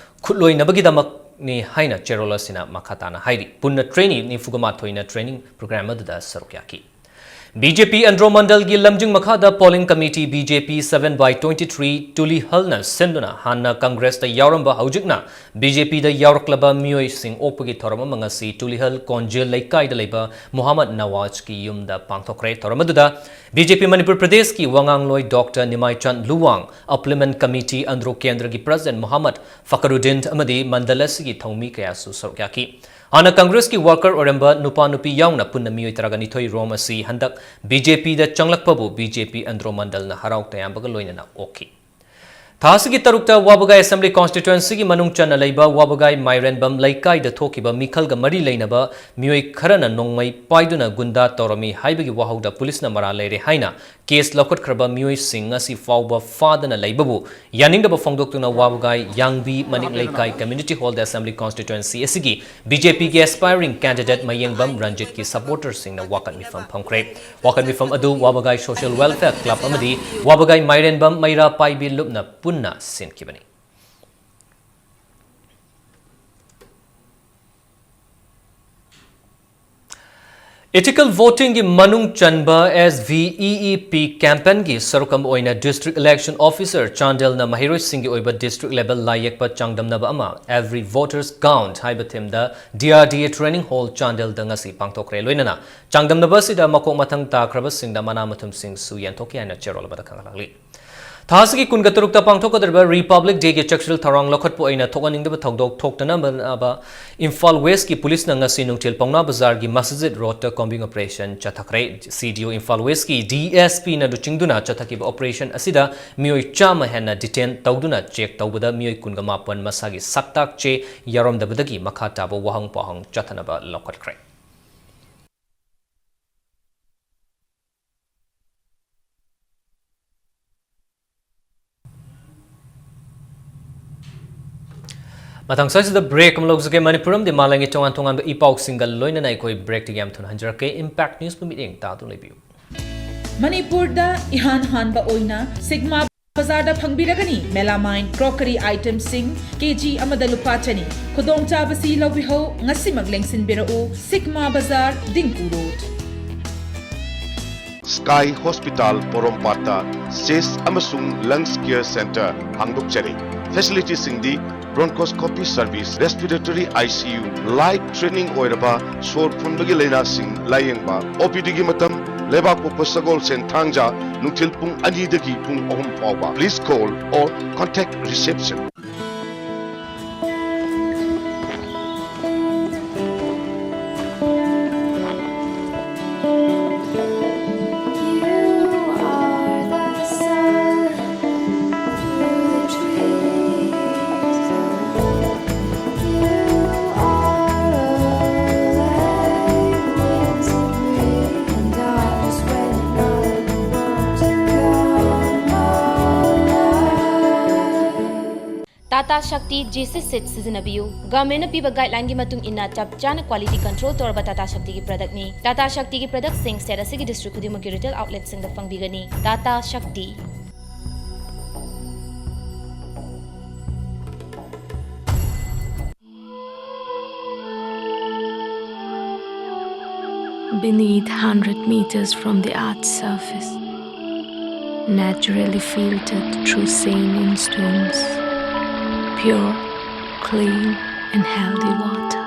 ꯈꯨꯠꯂꯣꯏꯅꯕꯒꯤꯗꯃꯛꯅꯤ ꯍꯥꯏꯅ ꯆꯦꯔꯣꯜ ꯑꯁꯤꯅ ꯃꯈꯥ ꯇꯥꯅ ꯍꯥꯏꯔꯤ꯫ ꯄꯨꯟꯅ trainee ꯅꯤꯐꯨꯒ ꯃꯥꯊꯣꯏꯅ training program ꯑꯗꯨꯗ ꯁꯔꯨꯛ ꯌꯥꯈꯤ꯫ BJP ꯑꯟꯗ꯭ꯔꯣ ꯃꯟꯗꯜꯒꯤ ꯂꯝꯖꯤꯡ ꯃꯈꯥꯗ polling committee BJP seven by twenty-three ꯇꯨꯂꯤꯍꯜꯅ ꯁꯤꯟꯗꯨꯅ ꯍꯥꯟꯅ Congressꯇ ꯌꯥꯎꯔꯝꯕ ꯍꯧꯖꯤꯛꯅ BJPꯗ ꯌꯥꯎꯔꯛꯂꯕ ꯃꯤꯑꯣꯏꯁꯤꯡ ꯑꯣꯛꯄꯒꯤ ꯊꯧꯔꯝ ꯑꯃ ꯉꯁꯤ ꯇꯨꯂꯤꯍꯜ ꯀꯣꯟꯖꯤꯜ ꯂꯩꯀꯥꯏꯗ ꯂꯩꯕ ꯃꯨꯍꯝꯃꯗ ꯅꯋꯥꯖꯀꯤ ꯌꯨꯝꯗ ꯄꯥꯡꯊꯣꯛꯈ꯭ꯔꯦ꯫ ꯊꯧꯔꯝ ꯑꯗꯨꯗ BJP ꯃꯅꯤꯄꯨꯔ ꯄ꯭ꯔꯗꯦꯁꯀꯤ ꯋꯥꯉꯥꯡꯂꯣꯏ doctor Nimaichan Luwang, implement committee Andro ꯀꯦꯟꯗ꯭ꯔꯒꯤ president ꯃꯨꯍꯝꯃꯗ ꯐꯀꯔꯨꯗꯤꯟ ꯑꯃꯗꯤ ꯃꯟꯗꯜ ꯑꯁꯤꯒꯤ ꯊꯧꯃꯤ ꯀꯌꯥꯁꯨ ꯁꯔꯨꯛ ꯌꯥꯈꯤ꯫ ꯍꯥꯟꯅ Congressꯀꯤ worker ꯑꯣꯏꯔꯝꯕ ꯅꯨꯄꯥ ꯅꯨꯄꯤ ꯌꯥꯎꯅ ꯄꯨꯟꯅ ꯃꯤꯑꯣꯏ ꯇꯔꯥꯒ ꯅꯤꯊꯣꯏ ꯔꯣꯝ ꯑꯁꯤ ꯍꯟꯗꯛ BJPꯗ ꯆꯪꯂꯛꯄꯕꯨ BJP ꯑꯟꯗ꯭ꯔꯣ ꯃꯟꯗꯜꯅ ꯍꯔꯥꯎ ꯇꯌꯥꯝꯕꯒ ꯂꯣꯏꯅꯅ ꯑꯣꯛꯈꯤ꯫ ꯊꯥ ꯑꯁꯤꯒꯤ ꯇꯔꯨꯛꯇ ꯋꯥꯕꯒꯥꯏ assembly constituencyꯒꯤ ꯃꯅꯨꯡ ꯆꯟꯅ ꯂꯩꯕ ꯋꯥꯕꯒꯥꯏ ꯃꯥꯏꯔꯦꯟꯕꯝ ꯂꯩꯀꯥꯏꯗ ꯊꯣꯛꯈꯤꯕ ꯃꯤꯈꯜꯒ ꯃꯔꯤ ꯂꯩꯅꯕ ꯃꯤꯑꯣꯏ ꯈꯔꯅ ꯅꯣꯡꯃꯩ ꯄꯥꯏꯗꯨꯅ ꯒꯨꯟꯗꯥ ꯇꯧꯔꯝꯃꯤ ꯍꯥꯏꯕꯒꯤ ꯋꯥꯍꯧꯗ ꯄꯨꯂꯤꯁꯅ ꯃꯔꯥꯜ ꯂꯩꯔꯦ ꯍꯥꯏꯅ case ꯂꯧꯈꯠꯈ꯭ꯔꯕ ꯃꯤꯑꯣꯏꯁꯤꯡ ꯉꯁꯤ ꯐꯥꯎꯕ ꯐꯥꯗꯅ ꯂꯩꯕꯕꯨ ꯌꯥꯅꯤꯡꯗꯕ ꯐꯣꯡꯗꯣꯛꯇꯨꯅ ꯋꯥꯕꯒꯥꯏ ꯌꯥꯡꯕꯤ ꯃꯅꯤꯡ ꯂꯩꯀꯥꯏ community hallꯗ assembly constituency ꯑꯁꯤꯒꯤ BJPꯒꯤ aspiring candidate ꯃꯌꯦꯡꯕꯝ ꯔꯟꯖꯤꯠꯀꯤ supporterꯁꯤꯡꯅ ꯋꯥꯀꯠ ꯃꯤꯐꯝ ꯐꯝꯈ꯭ꯔꯦ꯫ ꯋꯥꯀꯠ ꯃꯤꯐꯝ ꯑꯗꯨ ꯋꯥꯕꯒꯥꯏ social welfare club ꯑꯃꯗꯤ ꯋꯥꯕꯒꯥꯏ ꯃꯥꯏꯔꯦꯟꯕꯝ ꯃꯩꯔꯥ ꯄꯥꯏꯕꯤ ꯂꯨꯞꯅ ꯄꯨꯟꯅ ꯁꯤꯟꯈꯤꯕꯅꯤ꯫ Ethical votingꯒꯤ ꯃꯅꯨꯡ ꯆꯟꯕ SVEEP campaignꯒꯤ ꯁꯔꯨꯛ ꯑꯃ ꯑꯣꯏꯅ District Election Officer ꯆꯥꯟꯗꯦꯜꯅ ꯃꯍꯩꯔꯣꯏꯁꯤꯡꯒꯤ ꯑꯣꯏꯕ district level ꯂꯥꯏꯌꯦꯛꯄ ꯆꯥꯡꯗꯝꯅꯕ ꯑꯃ Every Voter's Count ꯍꯥꯏꯕ themeꯗ DRDA training hall ꯆꯥꯟꯗꯦꯜꯗ ꯉꯁꯤ ꯄꯥꯡꯊꯣꯛꯈ꯭ꯔꯦ꯫ ꯂꯣꯏꯅꯅ ꯆꯥꯡꯗꯝꯅꯕ ꯑꯁꯤꯗ ꯃꯀꯣꯛ ꯃꯊꯪ ꯇꯥꯈ꯭ꯔꯕꯁꯤꯡꯗ ꯃꯅꯥ ꯃꯊꯨꯝꯁꯤꯡꯁꯨ ꯌꯦꯟꯊꯣꯛꯈꯤ ꯍꯥꯏꯅ ꯆꯦꯔꯣꯜ ꯑꯃꯗ ꯈꯪꯍꯜꯂꯛꯂꯤ꯫ ꯊꯥ ꯑꯁꯤꯒꯤ ꯀꯨꯟꯒ ꯇꯔꯨꯛꯇ ꯄꯥꯡꯊꯣꯛꯀꯗꯧꯔꯤꯕ Republic Dayꯒꯤ ꯆꯦꯛꯁꯤꯜ ꯊꯧꯔꯥꯡ ꯂꯧꯈꯠꯄ ꯑꯣꯏꯅ ꯊꯣꯛꯍꯟꯅꯤꯡꯗꯕ ꯊꯧꯗꯣꯛ ꯊꯣꯛꯇꯅꯕ ꯏꯝꯐꯥꯜ Westꯀꯤ ꯄꯨꯂꯤꯁꯅ ꯉꯁꯤ ꯅꯨꯡꯊꯤꯜ ꯄꯥꯎꯅꯥ ꯕꯖꯥꯔꯒꯤ masjid ꯔꯣꯗꯇ combing operation ꯆꯠꯊꯈ꯭ꯔꯦ꯫ CDO Imphal Westꯀꯤ DSPꯅ ꯂꯨꯆꯤꯡꯗꯨꯅ ꯆꯠꯊꯈꯤꯕ operation ꯑꯁꯤꯗ ꯃꯤꯑꯣꯏ ꯆꯥꯝꯃ ꯍꯦꯟꯅ detain ꯇꯧꯗꯨꯅ check ꯇꯧꯕꯗ ꯃꯤꯑꯣꯏ ꯀꯨꯟꯒ ꯃꯥꯄꯟ ꯃꯁꯥꯒꯤ ꯁꯛꯇꯥꯛ ꯆꯦ ꯌꯥꯎꯔꯝꯗꯕꯗꯒꯤ ꯃꯈꯥ ꯇꯥꯕ ꯋꯥꯍꯪ ꯄꯥꯎꯍꯪ ꯆꯠꯊꯅꯕ ꯂꯧꯈꯠꯈ꯭ꯔꯦ꯫ ꯃꯊꯪ ꯁ꯭ꯋꯥꯏꯁꯤꯗ break ꯑꯃ ꯂꯧꯖꯒꯦ꯫ ꯃꯅꯤꯄꯨꯔ ꯑꯃꯗꯤ ꯃꯥꯂꯦꯝꯒꯤ ꯇꯣꯉꯥꯟ ꯇꯣꯉꯥꯟꯕ ꯏ ꯄꯥꯎꯁꯤꯡꯒ ꯂꯣꯏꯅꯅ ꯑꯩꯈꯣꯏ breakꯇꯒꯤ ꯌꯥꯝ ꯊꯨꯅ ꯍꯟꯖꯔꯛꯀꯦ꯫ Impact Newsꯄꯨ ꯃꯤꯠꯌꯦꯡ ꯇꯥꯗꯨꯅ ꯂꯩꯕꯤꯌꯨ꯫ ꯃꯅꯤꯄꯨꯔꯗ ꯏꯍꯥꯟ ꯍꯥꯟꯕ ꯑꯣꯏꯅ ꯁꯤꯛꯃꯥ ꯕꯖꯥꯔꯗ ꯐꯪꯕꯤꯔꯒꯅꯤ melamine crockery itemꯁꯤꯡ ꯀꯦꯖꯤ ꯑꯃꯗ ꯂꯨꯄꯥ ꯆꯅꯤ꯫ ꯈꯨꯗꯣꯡꯆꯥꯕꯁꯤ ꯂꯧꯕꯤꯍꯧ, ꯉꯁꯤꯃꯛ ꯂꯦꯡꯁꯤꯟꯕꯤꯔꯛꯎ, ꯁꯤꯛꯃꯥ ꯕꯖꯥꯔ, Dingko road. Sky Hospital ꯄꯣꯔꯣꯝꯄꯥꯠꯇ Chest ꯑꯃꯁꯨꯡ Lungs Care Center ꯍꯥꯡꯗꯣꯛꯆꯔꯤ꯫ Facilityꯁꯤꯡꯗꯤ bronchoscopy service, respiratory I C U, life threatening ꯑꯣꯏꯔꯕ ꯁꯣꯔ ꯐꯨꯟꯕꯒꯤ ꯂꯥꯏꯅꯥꯁꯤꯡ ꯂꯥꯌꯦꯡꯕ, O P Dꯒꯤ ꯃꯇꯝ ꯂꯩꯕꯥꯛꯄꯣꯛꯄ ꯁꯒꯣꯜꯁꯦꯟ ꯊꯥꯡꯖ ꯅꯨꯡꯊꯤꯜ ꯄꯨꯡ ꯑꯅꯤꯗꯒꯤ ꯄꯨꯡ ꯑꯍꯨꯝ ꯐꯥꯎꯕ꯫ Please call or contact reception. You are the sun through the trees. You are a language to me, and I'm just waiting on you to come alive. Tata Shakti G C set ꯁꯤꯖꯤꯟꯅꯕꯤꯌꯨ꯫ Governmentꯅ ꯄꯤꯕ guidelineꯒꯤ ꯃꯇꯨꯡ ꯏꯟꯅ ꯆꯞ ꯆꯥꯅ quality control ꯇꯧꯔꯕ Tata Shaktiꯒꯤ productꯅꯤ꯫ Tata Shaktiꯒꯤ productꯁꯤꯡ state ꯑꯁꯤꯒꯤ district ꯈꯨꯗꯤꯡꯃꯛꯀꯤ retail outletꯁꯤꯡꯗ ꯐꯪꯕꯤꯒꯅꯤ꯫ Tata Shakti꯫ Beneath, hundred meters from the earth's surface, naturally filtered through saline stones, pure, clean, and healthy water.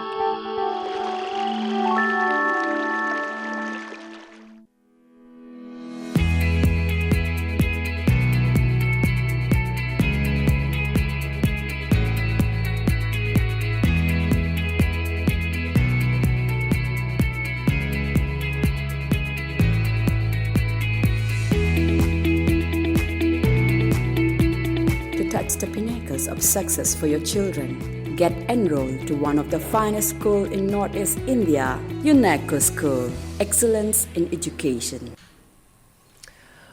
To touch the pinnacles of success for your children, get enrolled to one of the finest school in Northeast India, UNESCO School, Excellence in Education.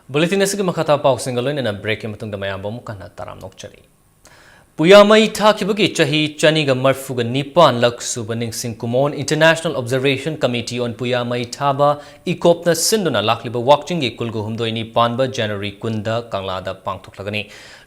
Bulletin ꯑꯁꯤꯒꯤ ꯃꯈꯥ ꯇꯥꯕ ꯄꯥꯎꯁꯤꯡꯒ ꯂꯣꯏꯅꯅ breakꯀꯤ ꯃꯇꯨꯡꯗ ꯃꯌꯥꯝꯕꯨ ꯑꯃꯨꯛ ꯍꯟꯅ ꯇꯔꯥꯝꯅ ꯑꯣꯛꯆꯔꯤ꯫ ꯄꯨꯌꯥꯃꯩ ꯊꯥꯈꯤꯕꯒꯤ ꯆꯍꯤ ꯆꯅꯤꯒ ꯃꯔꯐꯨꯒ ꯅꯤꯄꯥꯟ ꯂꯛ ꯁꯨꯕ ꯅꯤꯡꯁꯤꯡ ꯀꯨꯃꯣꯟ International Observation Committee on ꯄꯨꯌꯥꯃꯩ ꯊꯥꯕ ꯏꯀꯣꯞꯅ ꯁꯤꯟꯗꯨꯅ ꯂꯥꯛꯂꯤꯕ ꯋꯥꯛꯆꯤꯡꯒꯤ ꯀꯨꯜꯒ ꯍꯨꯝꯗꯣꯏꯅꯤ ꯄꯥꯟꯕ January ꯀꯨꯟꯗ ꯀꯪꯂꯥꯗ ꯄꯥꯡꯊꯣꯛꯂꯒꯅꯤ꯫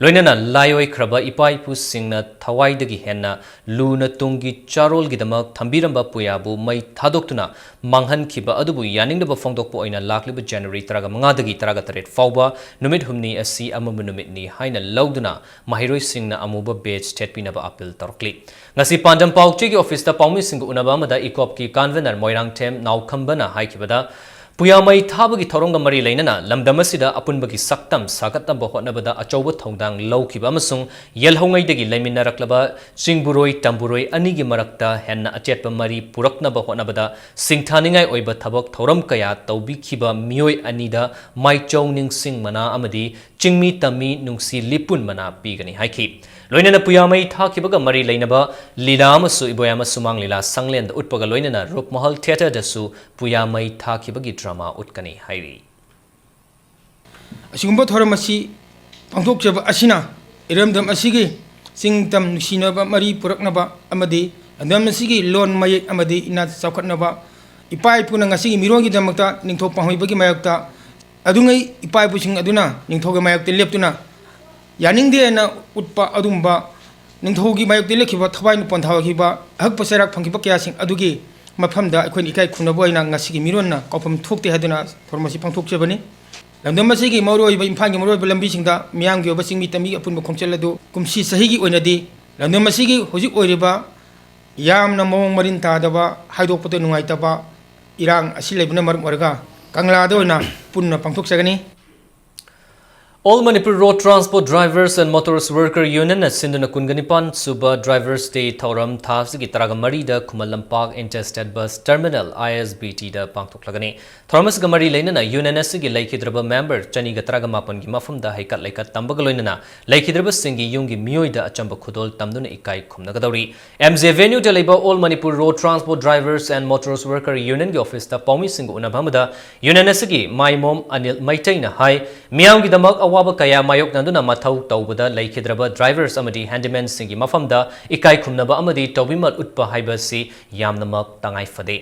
ꯂꯣꯏꯅꯅ ꯂꯥꯏ ꯑꯣꯏꯈ꯭ꯔꯕ ꯏꯄꯥ ꯏꯄꯨꯁꯤꯡꯅ ꯊꯋꯥꯏꯗꯒꯤ ꯍꯦꯟꯅ ꯂꯨꯅ ꯇꯨꯡꯒꯤ ꯆꯥꯔꯣꯜꯒꯤꯗꯃꯛ ꯊꯝꯕꯤꯔꯝꯕ ꯄꯨꯌꯥꯕꯨ ꯃꯩ ꯊꯥꯗꯣꯛꯇꯨꯅ ꯃꯥꯡꯍꯟꯈꯤꯕ ꯑꯗꯨꯕꯨ ꯌꯥꯅꯤꯡꯗꯕ ꯐꯣꯡꯗꯣꯛꯄ ꯑꯣꯏꯅ ꯂꯥꯛꯂꯤꯕ January ꯇꯔꯥꯃꯉꯥꯗꯒꯤ ꯇꯔꯥꯇꯔꯦꯠ ꯐꯥꯎꯕ ꯅꯨꯃꯤꯠ ꯍꯨꯝꯅꯤ ꯑꯁꯤ ꯑꯃꯝꯕ ꯅꯨꯃꯤꯠꯅꯤ ꯍꯥꯏꯅ ꯂꯧꯗꯨꯅ ꯃꯍꯩꯔꯣꯏꯁꯤꯡꯅ ꯑꯃꯨꯕ badge ꯊꯦꯠꯄꯤꯅꯕ appeal ꯇꯧꯔꯛꯂꯤ꯫ ꯉꯁꯤ ꯄꯥꯟꯗꯝ ꯄꯥꯎꯆꯦꯒꯤ office ꯇ ꯄꯥꯎꯃꯤꯁꯤꯡꯒ ꯎꯅꯕ ꯑꯃꯗ ꯏꯀꯣꯞꯀꯤ convener ꯃꯣꯏꯔꯥꯡꯊꯦꯝ ꯅꯥꯎꯈꯝꯕꯅ ꯍꯥꯏꯈꯤꯕꯗ, ꯄꯨꯌꯥꯃꯩ ꯊꯥꯕꯒꯤ ꯊꯧꯔꯝꯒ ꯃꯔꯤ ꯂꯩꯅꯅ ꯂꯝꯗꯝ ꯑꯁꯤꯗ ꯑꯄꯨꯟꯕꯒꯤ ꯁꯛꯇꯝ ꯁꯥꯒꯠꯅꯕ ꯍꯣꯠꯅꯕꯗ ꯑꯆꯧꯕ ꯊꯧꯗꯥꯡ ꯂꯧꯈꯤꯕ ꯑꯃꯁꯨꯡ ꯌꯦꯜꯍꯧꯉꯩꯗꯒꯤ ꯂꯩꯃꯤꯟꯅꯔꯛꯂꯕ ꯆꯤꯡꯕꯨꯔꯣꯏ ꯇꯝꯕꯨꯔꯣꯏ ꯑꯅꯤꯒꯤ ꯃꯔꯛꯇ ꯍꯦꯟꯅ ꯑꯆꯦꯠꯄ ꯃꯔꯤ ꯄꯨꯔꯛꯅꯕ ꯍꯣꯠꯅꯕꯗ ꯁꯤꯡꯊꯥꯅꯤꯡꯉꯥꯏ ꯑꯣꯏꯕ ꯊꯕꯛ ꯊꯧꯔꯝ ꯀꯌꯥ ꯇꯧꯕꯤꯈꯤꯕ ꯃꯤꯑꯣꯏ ꯑꯅꯤꯗ ꯃꯥꯏꯆꯧ ꯅꯤꯡꯁꯤꯡ ꯃꯅꯥ ꯑꯃꯗꯤ ꯆꯤꯡꯃꯤ ꯇꯝꯃꯤ ꯅꯨꯡꯁꯤ ꯂꯤꯄꯨꯟ ꯃꯅꯥ ꯄꯤꯒꯅꯤ ꯍꯥꯏꯈꯤ꯫ ꯂꯣꯏꯅꯅ ꯄꯨꯌꯥꯃꯩ ꯊꯥꯈꯤꯕꯒ ꯃꯔꯤ ꯂꯩꯅꯕ ꯂꯤꯂꯥ ꯑꯃꯁꯨ ꯏꯕꯣꯌꯥꯝ ꯁꯨꯃꯥꯡ ꯂꯤꯂꯥ ꯁꯪꯂꯦꯟꯗ ꯎꯠꯄꯒ ꯂꯣꯏꯅꯅ ꯔꯨꯞꯃꯍꯜ theatre ꯗꯁꯨ ꯄꯨꯌꯥꯃꯩ ꯊꯥꯈꯤꯕꯒꯤ drama ꯎꯠꯀꯅꯤ ꯍꯥꯏꯔꯤ꯫ ꯑꯁꯤꯒꯨꯝꯕ ꯊꯧꯔꯝ ꯑꯁꯤ ꯄꯥꯡꯊꯣꯛꯆꯕ ꯑꯁꯤꯅ ꯏꯔꯝꯗꯝ ꯑꯁꯤꯒꯤ ꯆꯤꯡ ꯇꯝ ꯅꯨꯡꯁꯤꯅꯕ ꯃꯔꯤ ꯄꯨꯔꯛꯅꯕ ꯑꯃꯗꯤ ꯂꯝꯗꯝ ꯑꯁꯤꯒꯤ ꯂꯣꯟ ꯃꯌꯦꯛ ꯑꯃꯗꯤ ꯏꯅꯥꯠ ꯆꯥꯎꯈꯠꯅꯕ, ꯏꯄꯥ ꯏꯄꯨꯅ ꯉꯁꯤꯒꯤ ꯃꯤꯔꯣꯜꯒꯤꯗꯃꯛꯇ ꯅꯤꯡꯊꯧ ꯄꯥꯝꯍꯩꯕꯒꯤ ꯃꯥꯌꯣꯛꯇ ꯑꯗꯨꯉꯩ ꯏꯄꯥ ꯏꯄꯨꯁꯤꯡ ꯑꯗꯨꯅ ꯅꯤꯡꯊꯧꯒꯤ ꯃꯥꯌꯣꯛꯇ ꯂꯦꯞꯇꯨꯅ ꯌꯥꯅꯤꯡꯗꯦ ꯍꯥꯏꯅ ꯎꯠꯄ ꯑꯗꯨꯒꯨꯝꯕ ꯅꯤꯡꯊꯧꯒꯤ ꯃꯥꯌꯣꯛꯇ ꯂꯦꯞꯈꯤꯕ ꯊꯋꯥꯏꯅ ꯄꯣꯟꯊꯥꯈꯤꯕ ꯑꯍꯛꯄ ꯆꯩꯔꯥꯛ ꯐꯪꯈꯤꯕ ꯀꯌꯥꯁꯤꯡ ꯑꯗꯨꯒꯤ ꯃꯐꯝꯗ ꯑꯩꯈꯣꯏꯅ ꯏꯀꯥꯏ ꯈꯨꯝꯅꯕ ꯑꯣꯏꯅ ꯉꯁꯤꯒꯤ ꯃꯤꯔꯣꯟꯅ ꯀꯥꯎꯐꯝ ꯊꯣꯛꯇꯦ ꯍꯥꯏꯗꯨꯅ ꯊꯧꯔꯝ ꯑꯁꯤ ꯄꯥꯡꯊꯣꯛꯆꯕꯅꯤ꯫ ꯂꯝꯗꯝ ꯑꯁꯤꯒꯤ ꯃꯔꯨꯑꯣꯏꯕ ꯏꯝꯐꯥꯜꯒꯤ ꯃꯔꯨꯑꯣꯏꯕ ꯂꯝꯕꯤꯁꯤꯡꯗ ꯃꯤꯌꯥꯝꯒꯤ ꯑꯣꯏꯕ ꯆꯤꯡꯃꯤ ꯇꯝꯃꯤꯒꯤ ꯑꯄꯨꯟꯕ ꯈꯣꯡꯆꯠ ꯑꯗꯨ ꯀꯨꯝꯁꯤ ꯆꯍꯤꯒꯤ ꯑꯣꯏꯅꯗꯤ ꯂꯝꯗꯝ ꯑꯁꯤꯒꯤ ꯍꯧꯖꯤꯛ ꯑꯣꯏꯔꯤꯕ ꯌꯥꯝꯅ ꯃꯑꯣꯡ ꯃꯔꯤꯟ ꯇꯥꯗꯕ, ꯍꯥꯏꯗꯣꯛꯄꯗ ꯅꯨꯡꯉꯥꯏꯇꯕ ꯏꯔꯥꯡ ꯑꯁꯤ ꯂꯩꯕꯅ ꯃꯔꯝ ꯑꯣꯏꯔꯒ ꯀꯪꯂꯥꯗ ꯑꯣꯏꯅ ꯄꯨꯟꯅ ꯄꯥꯡꯊꯣꯛꯆꯒꯅꯤ꯫ All Manipur Road Transport Drivers and Motors Worker Union ꯅ ꯁꯤꯟꯗꯨꯅ ꯀꯨꯟꯒ ꯅꯤꯄꯥꯟ ꯁꯨꯕ Drivers Day ꯊꯧꯔꯝ ꯊꯥ ꯑꯁꯤꯒꯤ ꯇꯔꯥꯒ ꯃꯔꯤꯗ Khuman Lampak Interstate Bus Terminal, I S B T ꯗ ꯄꯥꯡꯊꯣꯛꯂꯒꯅꯤ꯫ ꯊꯧꯔꯝ ꯑꯁꯤꯒ ꯃꯔꯤ ꯂꯩꯅꯅ union ꯑꯁꯤꯒꯤ ꯂꯩꯈꯤꯗ꯭ꯔꯕ member ꯆꯅꯤꯒ ꯇꯔꯥꯒ ꯃꯥꯄꯟꯒꯤ ꯃꯐꯝꯗ ꯍꯩꯀꯠ ꯂꯩꯀꯠ ꯇꯝꯕꯒ ꯂꯣꯏꯅꯅ ꯂꯩꯈꯤꯗ꯭ꯔꯕꯁꯤꯡꯒꯤ ꯌꯨꯝꯒꯤ ꯃꯤꯑꯣꯏꯗ ꯑꯆꯝꯕ ꯈꯨꯗꯣꯜ ꯇꯝꯗꯨꯅ ꯏꯀꯥꯏ ꯈꯨꯝꯅꯒꯗꯧꯔꯤ꯫ M J Avenue ꯗ ꯂꯩꯕ All Manipur Road Transport Drivers and Motors Worker Union ꯒꯤ office ꯇ ꯄꯥꯎꯃꯤꯁꯤꯡꯒ ꯎꯅꯕ ꯑꯃꯗ union ꯑꯁꯤꯒꯤ ꯃꯥꯏꯃꯣꯝ ꯑꯅꯤꯜ ꯃꯩꯇꯩꯅ ꯍꯥꯏ, ꯃꯤꯌꯥꯝꯒꯤꯗꯃꯛ ꯑꯋꯥ ꯑꯋꯥꯕ ꯀꯌꯥ ꯃꯥꯌꯣꯛꯅꯗꯨꯅ ꯃꯊꯧ ꯇꯧꯕꯗ ꯂꯩꯈꯤꯗ꯭ꯔꯕ drivers ꯑꯃꯗꯤ handymanꯁꯤꯡꯒꯤ ꯃꯐꯝꯗ ꯏꯀꯥꯏ ꯈꯨꯝꯅꯕ ꯑꯃꯗꯤ ꯇꯧꯕꯤꯃꯜ ꯎꯠꯄ ꯍꯥꯏꯕꯁꯤ ꯌꯥꯝꯅꯃꯛ ꯇꯉꯥꯏ ꯐꯗꯦ꯫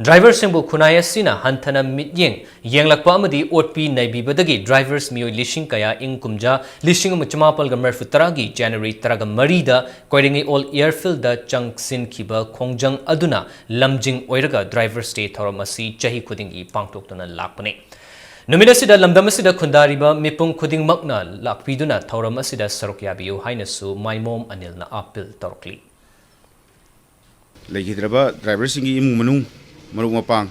Driverꯁꯤꯡꯕꯨ ꯈꯨꯟꯅꯥꯏ ꯑꯁꯤꯅ ꯍꯟꯊꯅ ꯃꯤꯠꯌꯦꯡ ꯌꯦꯡꯂꯛꯄ ꯑꯃꯗꯤ ꯑꯣꯠꯄꯤ ꯅꯩꯕꯤꯕꯗꯒꯤ drivers ꯃꯤꯑꯣꯏ ꯂꯤꯁꯤꯡ ꯀꯌꯥ ꯏꯪ ꯀꯨꯝꯖꯥ ꯂꯤꯁꯤꯡ ꯑꯃ ꯆꯃꯥꯄꯜꯒ ꯃꯔꯤꯐꯨ ꯇꯔꯥꯒꯤ January ꯇꯔꯥꯒ ꯃꯔꯤꯗ ꯀꯣꯏꯔꯦꯡꯒꯩ Old Airfieldꯗ ꯆꯪꯁꯤꯟꯈꯤꯕ ꯈꯣꯡꯖꯪ ꯑꯗꯨꯅ ꯂꯝꯖꯤꯡ ꯑꯣꯏꯔꯒ Drivers Day ꯊꯧꯔꯝ ꯑꯁꯤ ꯆꯍꯤ ꯈꯨꯗꯤꯡꯒꯤ ꯄꯥꯡꯊꯣꯛꯇꯨꯅ ꯂꯥꯛꯄꯅꯤ꯫ ꯅꯨꯃꯤꯠ ꯑꯁꯤꯗ ꯂꯝꯗꯝ ꯑꯁꯤꯗ ꯈꯨꯟꯗꯥꯔꯤꯕ ꯃꯤꯄꯨꯝ ꯈꯨꯗꯤꯡꯃꯛꯅ ꯂꯥꯛꯄꯤꯗꯨꯅ ꯊꯧꯔꯝ ꯑꯁꯤꯗ ꯁꯔꯨꯛ ꯌꯥꯕꯤꯌꯨ ꯍꯥꯏꯅꯁꯨ ꯃꯥꯏꯃꯣꯝ ꯑꯅꯤꯜꯅ appeal ꯇꯧꯔꯛꯂꯤ꯫ ꯂꯩꯈꯤꯗ꯭ꯔꯕ driverꯁꯤꯡꯒꯤ ꯏꯃꯨꯡ ꯃꯅꯨꯡ, ꯃꯔꯨꯞ ꯃꯄꯥꯡ,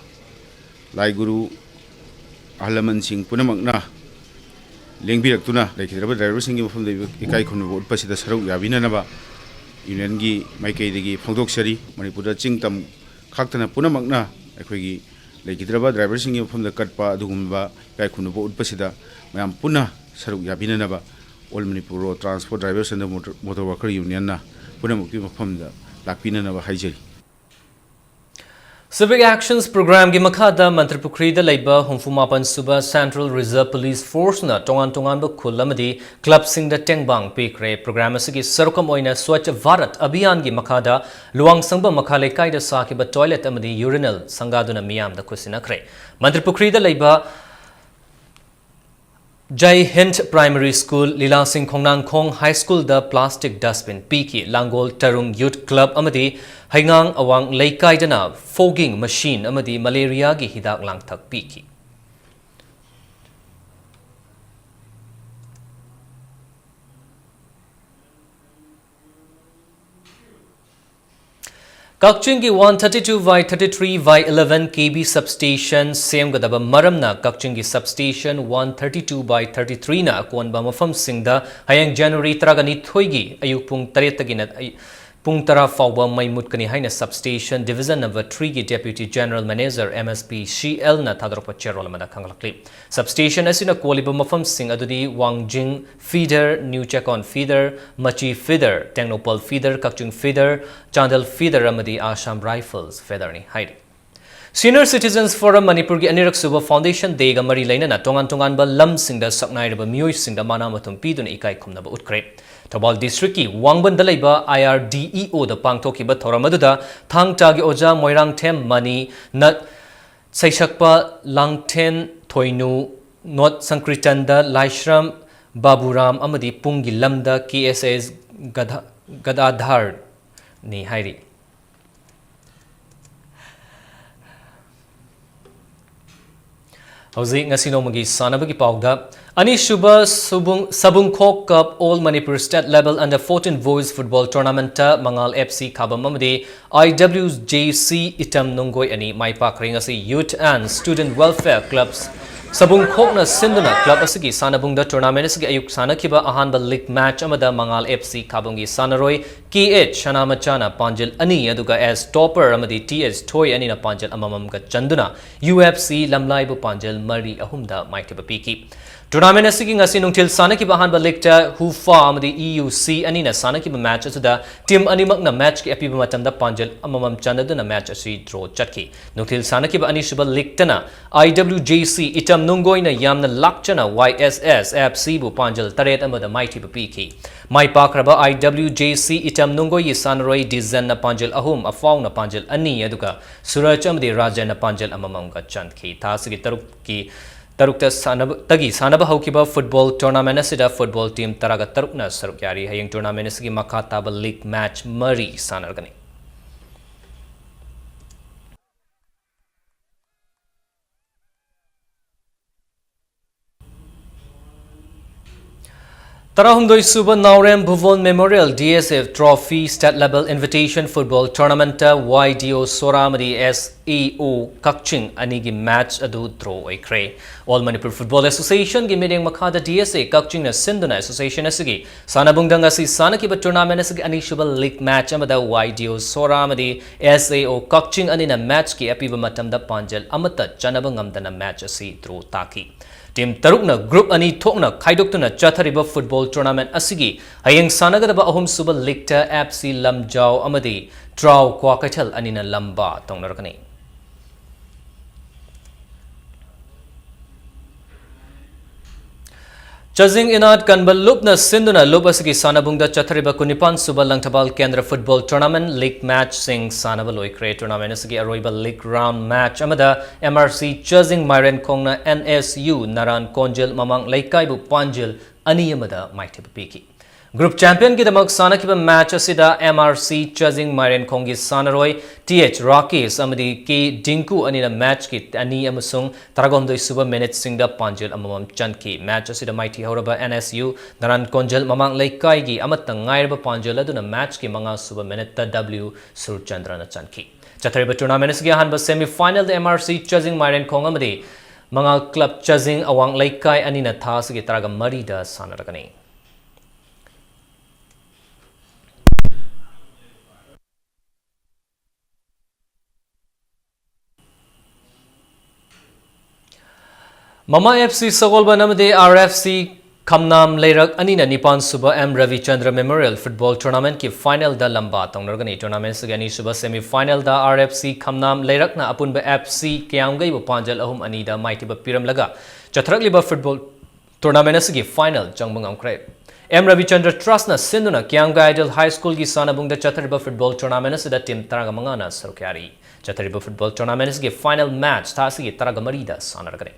ꯂꯥꯏ ꯒꯨꯔꯨ, ꯑꯍꯜ ꯂꯃꯟꯁꯤꯡ ꯄꯨꯝꯅꯃꯛꯅ ꯂꯦꯡꯕꯤꯔꯛꯇꯨꯅ ꯂꯩꯈꯤꯗ꯭ꯔꯕ driverꯁꯤꯡꯒꯤ ꯃꯐꯝꯗ ꯏꯀꯥꯏ ꯈꯨꯝꯅꯕ ꯎꯠꯄꯁꯤꯗ ꯁꯔꯨꯛ ꯌꯥꯕꯤꯅꯅꯕ unionꯒꯤ ꯃꯥꯏꯀꯩꯗꯒꯤ ꯐꯣꯡꯗꯣꯛꯆꯔꯤ꯫ ꯃꯅꯤꯄꯨꯔꯗ ꯆꯤꯡ ꯇꯝ ꯈꯥꯛꯇꯅ ꯄꯨꯝꯅꯃꯛꯅ ꯑꯩꯈꯣꯏꯒꯤ ꯂꯩꯈꯤꯗ꯭ꯔꯕ driverꯁꯤꯡꯒꯤ ꯃꯐꯝꯗ ꯀꯠꯄ ꯑꯗꯨꯒꯨꯝꯕ ꯏꯀꯥꯏ ꯈꯨꯝꯅꯕ ꯎꯠꯄꯁꯤꯗ ꯃꯌꯥꯝ ꯄꯨꯟꯅ ꯁꯔꯨꯛ ꯌꯥꯕꯤꯅꯅꯕ All Manipur Road Transport Drivers and Motor, Motor Worker Unionꯅ ꯄꯨꯝꯅꯃꯛꯀꯤ ꯃꯐꯝꯗ ꯂꯥꯛꯄꯤꯅꯅꯕ ꯍꯥꯏꯖꯔꯤ꯫ Civic Actions Programꯒꯤ ꯃꯈꯥꯗ ꯃꯟꯇ꯭ꯔꯤꯄꯨꯈ꯭ꯔꯤꯗ ꯂꯩꯕ ꯍꯨꯝꯐꯨ ꯃꯥꯄꯟ ꯁꯨꯕ Central Reserve Police Forceꯅ ꯇꯣꯉꯥꯟ ꯇꯣꯉꯥꯟꯕ ꯈꯨꯜ ꯑꯃꯗꯤ clubꯁꯤꯡꯗ ꯇꯦꯡꯕꯥꯡ ꯄꯤꯈ꯭ꯔꯦ꯫ Program ꯑꯁꯤꯒꯤ ꯁꯔꯨꯛ ꯑꯃ ꯑꯣꯏꯅ Swachh Bharat Abhiyanꯒꯤ ꯃꯈꯥꯗ ꯂꯨꯋꯥꯡꯁꯪꯕꯝ ꯃꯈꯥ ꯂꯩꯀꯥꯏꯗ ꯁꯥꯈꯤꯕ toilet ꯑꯃꯗꯤ urinal ꯁꯪꯒꯥꯗꯨꯅ ꯃꯤꯌꯥꯝꯗ ꯈꯨꯠꯁꯤꯟꯅꯈ꯭ꯔꯦ꯫ ꯃꯟꯇ꯭ꯔꯤꯄꯨꯈ꯭ꯔꯤꯗ ꯂꯩꯕ Jai Hind Primary School, ꯂꯤꯂꯥꯁꯤꯡ ꯈꯣꯡꯅꯥꯡꯈꯣꯡ High Schoolꯗ plastic dustbin ꯄꯤꯈꯤ꯫ ꯂꯥꯡꯒꯣꯜ ꯇꯔꯨꯡ Youth Club ꯑꯃꯗꯤ ꯍꯩꯉꯥꯡ ꯑꯋꯥꯡ ꯂꯩꯀꯥꯏꯗꯅ fogging machine ꯑꯃꯗꯤ malariaꯒꯤ ꯍꯤꯗꯥꯛ ꯂꯥꯡꯊꯛ ꯄꯤꯈꯤ꯫ ꯀꯛꯆꯤꯡꯒꯤ one thirty-two by thirty-three by eleven K V substation ꯁꯦꯝꯒꯗꯕ ꯃꯔꯝꯅ ꯀꯛꯆꯤꯡꯒꯤ substation one thirty-two by thirty-threeꯅ ꯑꯀꯣꯟꯕ ꯃꯐꯝꯁꯤꯡꯗ ꯍꯌꯦꯡ January ꯇꯔꯥꯒ ꯅꯤꯊꯣꯏꯒꯤ ꯑꯌꯨꯛ ꯄꯨꯡ ꯇꯔꯦꯠꯇꯒꯤꯅ ꯑꯩ-, ꯄꯨꯡ ꯇꯔꯥ ꯐꯥꯎꯕ ꯃꯩ ꯃꯨꯠꯀꯅꯤ ꯍꯥꯏꯅ Substation Division Number Threeꯒꯤ Deputy General Manager, M S P C Lꯅ ꯊꯥꯗꯣꯔꯛꯄ ꯆꯦꯔꯣꯜ ꯑꯃꯗ ꯈꯪꯂꯛꯂꯤ꯫ Substation ꯑꯁꯤꯅ ꯀꯣꯜꯂꯤꯕ ꯃꯐꯝꯁꯤꯡ ꯑꯗꯨꯗꯤ ꯋꯥꯡꯖꯤꯡ feeder, New Chekon feeder, ꯃꯆꯤ feeder, ꯇꯦꯡꯅꯧꯄꯜ feeder, ꯀꯛꯆꯤꯡ feeder, ꯆꯥꯟꯗꯦꯜ feeder ꯑꯃꯗꯤ Assam Rifles feederꯅꯤ ꯍꯥꯏꯔꯤ꯫ Senior Citizens Forum ꯃꯅꯤꯄꯨꯔꯒꯤ ꯑꯅꯤꯔꯛ ꯁꯨꯕ Foundation Day ꯒ ꯃꯔꯤ ꯂꯩꯅꯅ ꯇꯣꯉꯥꯟ ꯇꯣꯉꯥꯟꯕ ꯂꯝꯁꯤꯡꯗ ꯁꯛꯅꯥꯏꯔꯕ ꯃꯤꯑꯣꯏꯁꯤꯡꯗ ꯃꯅꯥ ꯃꯊꯨꯝ ꯄꯤꯗꯨꯅ ꯏꯀꯥꯏ ꯈꯨꯝꯅꯕ ꯎꯠꯈ꯭ꯔꯦ꯫ ꯊꯧꯕꯥꯜ district ꯀꯤ ꯋꯥꯡꯕꯟꯗ ꯂꯩꯕ I R D E O ꯗ ꯄꯥꯡꯊꯣꯛꯈꯤꯕ ꯊꯧꯔꯝ ꯑꯗꯨꯗ ꯊꯥꯡ ꯇꯥꯒꯤ ꯑꯣꯖꯥ ꯃꯣꯏꯔꯥꯡꯊꯦꯝ ꯃꯅꯤ, ꯅ ꯁꯩꯁꯛꯄ ꯂꯥꯡꯊꯦꯟ ꯊꯣꯏꯅꯨ, ꯅꯣꯠ ꯁꯪꯀ꯭ꯔꯤꯇꯟꯗ ꯂꯥꯏꯁ꯭ꯔꯝ ꯕꯥꯕꯨꯔꯥꯝ ꯑꯃꯗꯤ ꯄꯨꯡꯒꯤ ꯂꯝꯗ K S S ꯒꯗꯥ-, ꯒꯗꯥꯙꯔꯅꯤ ꯍꯥꯏꯔꯤ꯫ ꯍꯧꯖꯤꯛ ꯉꯁꯤ ꯅꯣꯡꯃꯒꯤ ꯁꯥꯟꯅꯕꯒꯤ ꯄꯥꯎꯗ, ꯑꯅꯤꯁꯨꯕ ꯁꯨꯕꯨꯡ-, ꯁꯕꯨꯡꯈꯣꯛ Cup All Manipur State Level Under fourteen Boys Football Tournament ꯇ ꯃꯉꯥꯜ F C ꯈꯥꯕꯝ ꯑꯃꯗꯤ I W J C item ꯅꯨꯡꯒꯣꯏ ꯑꯅꯤ ꯃꯥꯏ ꯄꯥꯛꯈ꯭ꯔꯦ꯫ ꯉꯁꯤ Youth and Student Welfare Clubs ꯁꯕꯨꯡꯈꯣꯛꯅ ꯁꯤꯟꯗꯨꯅ club ꯑꯁꯤꯒꯤ ꯁꯥꯟꯅꯕꯨꯡꯗ tournament ꯑꯁꯤꯒꯤ ꯑꯌꯨꯛ ꯁꯥꯟꯅꯈꯤꯕ ꯑꯍꯥꯟꯕ league match ꯑꯃꯗ ꯃꯉꯥꯜ F C ꯈꯥꯕꯝꯒꯤ ꯁꯥꯟꯅꯔꯣꯏ K H ꯁꯅꯥꯃꯆꯥꯅ ꯄꯥꯟꯖꯤꯜ ꯑꯅꯤ, ꯑꯗꯨꯒ S Topper ꯑꯃꯗꯤ T H ꯊꯣꯏ ꯑꯅꯤꯅ ꯄꯥꯟꯖꯤꯜ ꯑꯃꯃꯝꯒ ꯆꯟꯗꯨꯅ U F C ꯂꯝꯂꯥꯏꯕꯨ ꯄꯥꯟꯖꯤꯜ ꯃꯔꯤ ꯑꯍꯨꯝꯗ ꯃꯥꯏꯊꯤꯕ ꯄꯤꯈꯤ꯫ Tournament ꯑꯁꯤꯒꯤ ꯉꯁꯤ ꯅꯨꯡꯊꯤꯜ ꯁꯥꯟꯅꯈꯤꯕ ꯑꯍꯥꯟꯕ league ꯇ ꯍꯨꯐꯥ ꯑꯃꯗꯤ E U C ꯑꯅꯤꯅ ꯁꯥꯟꯅꯈꯤꯕ match ꯑꯗꯨꯗ team ꯑꯅꯤꯃꯛꯅ match ꯀꯤ ꯑꯄꯤꯕ ꯃꯇꯝꯗ ꯄꯥꯟꯖꯤꯜ ꯑꯃꯃꯝ ꯆꯟꯅꯗꯨꯅ match ꯑꯁꯤ draw ꯆꯠꯈꯤ꯫ ꯅꯨꯡꯊꯤꯜ ꯁꯥꯟꯅꯈꯤꯕ ꯑꯅꯤꯁꯨꯕ league ꯇꯅ I W J C item ꯅꯨꯡꯒꯣꯏꯅ ꯌꯥꯝꯅ ꯂꯥꯛꯆꯅ Y S S F C ꯕꯨ ꯄꯥꯟꯖꯤꯜ ꯇꯔꯦꯠ ꯑꯃꯗ ꯃꯥꯏꯊꯤꯕ ꯄꯤꯈꯤ꯫ ꯃꯥꯏ ꯄꯥꯛꯈ꯭ꯔꯕ I W J C item ꯅꯨꯡꯒꯣꯏꯒꯤ ꯁꯥꯟꯅꯔꯣꯏ ꯗꯤꯖꯟꯅ ꯄꯥꯟꯖꯤꯜ ꯑꯍꯨꯝ, ꯑꯐꯥꯎꯅ ꯄꯥꯟꯖꯤꯜ ꯑꯅꯤ, ꯑꯗꯨꯒ ꯁꯨꯔꯖ ꯑꯃꯗꯤ ꯔꯥꯖꯦꯟꯅ ꯄꯥꯟꯖꯤꯜ ꯑꯃꯃꯝꯒ ꯆꯟꯈꯤ꯫ ꯊꯥ ꯑꯁꯤꯒꯤ ꯇꯔꯨꯛꯀꯤ, ꯇꯔꯨꯛꯇ ꯁꯥꯟꯅꯕ, ꯇꯒꯤ ꯁꯥꯟꯅꯕ ꯍꯧꯈꯤꯕ football tournament ꯑꯁꯤꯗ football team ꯇꯔꯥꯒ ꯇꯔꯨꯛꯅ ꯁꯔꯨꯛ ꯌꯥꯔꯤ꯫ ꯍꯌꯦꯡ tournament ꯑꯁꯤꯒꯤ ꯃꯈꯥ ꯇꯥꯕ league match ꯃꯔꯤ ꯁꯥꯟꯅꯔꯒꯅꯤ꯫ ꯇꯔꯥꯍꯨꯝꯗꯣꯏ ꯁꯨꯕ ꯅꯥꯎꯔꯦꯝ ꯚꯨꯕꯣꯟ Memorial D S F Trophy State Level Invitation Football Tournament ꯇ Y D O ꯁꯣꯔꯥ ꯑꯃꯗꯤ S A O ꯀꯛꯆꯤꯡ ꯑꯅꯤꯒꯤ match ꯑꯗꯨ draw ꯑꯣꯏꯈ꯭ꯔꯦ꯫ All Manipur Football Association ꯒꯤ ꯃꯤꯠꯌꯦꯡ ꯃꯈꯥꯗ D S A ꯀꯛꯆꯤꯡꯅ ꯁꯤꯟꯗꯨꯅ association ꯑꯁꯤꯒꯤ ꯁꯥꯟꯅꯕꯨꯡꯗ ꯉꯁꯤ ꯁꯥꯟꯅꯈꯤꯕ tournament ꯑꯁꯤꯒꯤ ꯑꯅꯤꯁꯨꯕ league match ꯑꯃꯗ Y D O ꯁꯣꯔꯥ ꯑꯃꯗꯤ S A O ꯀꯛꯆꯤꯡ ꯑꯅꯤꯅ match ꯀꯤ ꯑꯄꯤꯕ ꯃꯇꯝꯗ ꯄꯥꯟꯖꯜ ꯑꯃꯠꯇ ꯆꯟꯅꯕ ꯉꯝꯗꯅ match ꯑꯁꯤ draw ꯇꯥꯈꯤ꯫ Team ꯇꯔꯨꯛꯅ group ꯑꯅꯤ ꯊꯣꯛꯅ ꯈꯥꯏꯗꯣꯛꯇꯨꯅ ꯆꯠꯊꯔꯤꯕ football tournament ꯑꯁꯤꯒꯤ ꯍꯌꯦꯡ ꯁꯥꯟꯅꯒꯗꯕ ꯑꯍꯨꯝꯁꯨꯕ league ꯇ F C ꯂꯝꯖꯥꯎ ꯑꯃꯗꯤ ꯇ꯭ꯔꯥꯎ ꯀ꯭ꯋꯥꯀꯩꯊꯦꯜ ꯑꯅꯤꯅ ꯂꯝꯕꯥ ꯇꯧꯅꯔꯛꯀꯅꯤ꯫ ꯆꯥꯖꯤꯡ ꯏꯅꯥꯠ ꯀꯟꯕ ꯂꯨꯞꯅ ꯁꯤꯟꯗꯨꯅ ꯂꯨꯞ ꯑꯁꯤꯒꯤ ꯁꯥꯟꯅꯕꯨꯡꯗ ꯆꯠꯊꯔꯤꯕ ꯀꯨꯟꯅꯤꯄꯥꯟ ꯁꯨꯕ ꯂꯪꯊꯕꯥꯜ ꯀꯦꯟꯗ꯭ꯔ ꯐꯨꯠꯕꯣꯜ ꯇꯣꯔꯅꯥꯃꯦꯟꯠ ꯂꯤꯒ ꯃꯦꯆꯁꯤꯡ ꯁꯥꯟꯅꯕ ꯂꯣꯏꯈ꯭ꯔꯦ꯫ ꯇꯣꯔꯅꯥꯃꯦꯟꯠ ꯑꯁꯤꯒꯤ ꯑꯔꯣꯏꯕ ꯂꯤꯒ ꯔꯥꯎꯟꯗ ꯃꯦꯆ ꯑꯃꯗ M R C ꯆꯥꯖꯤꯡ ꯃꯥꯏꯔꯦꯟꯈꯣꯡꯅ and S U ꯅꯔꯥꯟ ꯀꯣꯟꯖꯦꯜ ꯃꯃꯥꯡ ꯂꯩꯀꯥꯏꯕꯨ ꯄꯥꯟꯖꯤꯜ ꯑꯅꯤ ꯑꯃꯗ ꯃꯥꯏꯊꯤꯕ ꯄꯤꯈꯤ꯫ ꯒ꯭ꯔꯨꯞ ꯆꯦꯝꯄꯤꯌꯟꯒꯤꯗꯃꯛ ꯁꯥꯟꯅꯈꯤꯕ ꯃꯦꯆ ꯑꯁꯤꯗ ꯑꯦꯝ ꯑꯥꯔ ꯁꯤ ꯆꯥꯖꯤꯡ ꯃꯥꯏꯔꯦꯟꯈꯣꯡꯒꯤ ꯁꯥꯟꯅꯔꯣꯏ ꯇꯤ ꯑꯩꯆ ꯔꯥꯀꯦꯁ ꯑꯃꯗꯤ ꯀꯦ ꯗꯤꯡꯀꯨ ꯑꯅꯤꯅ ꯃꯦꯆꯀꯤ ꯑꯅꯤ ꯑꯃꯁꯨꯡ ꯇꯔꯥꯍꯨꯝꯗꯣꯏ ꯁꯨꯕ ꯃꯤꯅꯤꯠꯁꯤꯡꯗ ꯄꯥꯟꯖꯤꯜ ꯑꯃꯃꯝ ꯆꯟꯈꯤ꯫ ꯃꯦꯆ ꯑꯁꯤꯗ ꯃꯥꯏꯊꯤ ꯍꯧꯔꯕ ꯑꯦꯟ ꯑꯦꯁ ꯌꯨ ꯅꯔꯥꯟ ꯀꯣꯟꯖꯦꯜ ꯃꯃꯥꯡ ꯂꯩꯀꯥꯏꯒꯤ ꯑꯃꯠꯇ ꯉꯥꯏꯔꯕ ꯄꯥꯟꯖꯤꯜ ꯑꯗꯨꯅ ꯃꯦꯆꯀꯤ ꯃꯉꯥ ꯁꯨꯕ ꯃꯤꯅꯤꯠꯇ ꯗꯕ꯭ꯂꯤꯌꯨ ꯁꯨꯔꯆꯟꯗ꯭ꯔꯅ ꯆꯟꯈꯤ꯫ ꯆꯠꯊꯔꯤꯕ ꯇꯣꯔꯅꯥꯃꯦꯟ ꯑꯁꯤꯒꯤ ꯑꯍꯥꯟꯕ ꯁꯦꯃꯤ ꯐꯥꯏꯅꯦꯜꯗ ꯑꯦꯝ ꯑꯥꯔ ꯁꯤ ꯆꯥꯖꯤꯡ ꯃꯥꯏꯔꯦꯟꯈꯣꯡ ꯑꯃꯗꯤ ꯃꯉꯥꯜ ꯀ꯭ꯂꯕ ꯆꯥꯖꯤꯡ ꯑꯋꯥꯡ ꯂꯩꯀꯥꯏ ꯑꯅꯤꯅ ꯊꯥ ꯑꯁꯤꯒꯤ ꯇꯔꯥꯒ ꯃꯔꯤꯗ ꯁꯥꯟꯅꯔꯒꯅꯤ꯫ ꯃꯃꯥ ꯑꯦꯐ ꯁꯤ ꯁꯒꯣꯜꯕꯟ ꯑꯃꯗꯤ ꯑꯥꯔ ꯑꯦꯐ ꯁꯤ ꯈꯝꯅꯥꯝ ꯂꯩꯔꯛ ꯑꯅꯤꯅ ꯅꯤꯄꯥꯟ ꯁꯨꯕ ꯑꯦꯝ ꯔꯕꯤꯆꯟꯗ꯭ꯔ ꯃꯦꯃꯣꯔꯤꯌꯦꯜ ꯐꯨꯠꯕꯣꯜ ꯇꯣꯔꯅꯥꯃꯦꯟꯠꯀꯤ ꯐꯥꯏꯅꯦꯜꯗ ꯂꯝꯕꯥ ꯇꯧꯅꯔꯒꯅꯤ꯫ ꯇꯣꯔꯅꯥꯃꯦꯟꯠ ꯑꯁꯤꯒꯤ ꯑꯅꯤꯁꯨꯕ ꯁꯦꯃꯤ ꯐꯥꯏꯅꯦꯜꯗ ꯑꯥꯔ ꯑꯦꯐ ꯁꯤ ꯈꯝꯅꯥꯝ ꯂꯩꯔꯛꯅ ꯑꯄꯨꯟꯕ ꯑꯦꯐ ꯁꯤ ꯀꯌꯥꯝꯒꯩꯕꯨ ꯄꯥꯟꯖꯜ ꯑꯍꯨꯝ ꯑꯅꯤꯗ ꯃꯥꯏꯊꯤꯕ ꯄꯤꯔꯝꯂꯒ ꯆꯠꯊꯔꯛꯂꯤꯕ ꯐꯨꯠꯕꯣꯜ ꯇꯣꯔꯅꯥꯃꯦꯟꯠ ꯑꯁꯤꯒꯤ ꯐꯥꯏꯅꯦꯜ ꯆꯪꯕ ꯉꯝꯈ꯭ꯔꯦ꯫ ꯑꯦꯝ ꯔꯕꯤꯆꯟꯗ꯭ꯔ ꯇ꯭ꯔꯁꯠꯅ ꯁꯤꯟꯗꯨꯅ ꯀꯤꯌꯥꯝꯒꯩ ꯑꯥꯏꯗꯤꯌꯦꯜ ꯍꯥꯏ ꯁ꯭ꯀꯨꯜꯒꯤ ꯁꯥꯟꯅꯕꯨꯡꯗ ꯆꯠꯊꯔꯤꯕ ꯐꯨꯠꯕꯣꯜ ꯇꯣꯔꯅꯥꯃꯦꯟꯠ ꯑꯁꯤꯗ ꯇꯤꯝ ꯇꯔꯥꯒ ꯃꯉꯥꯅ ꯁꯔꯨꯛ ꯌꯥꯔꯤ꯫ ꯆꯠꯊꯔꯤꯕ ꯐꯨꯠꯕꯣꯜ ꯇꯣꯔꯅꯥꯃꯦꯟꯠ ꯑꯁꯤꯒꯤ ꯐꯥꯏꯅꯦꯜ ꯃꯦꯆ ꯊꯥ ꯑꯁꯤꯒꯤ ꯇꯔꯥꯒ ꯃꯔꯤꯗ ꯁꯥꯟꯅꯔꯒꯅꯤ꯫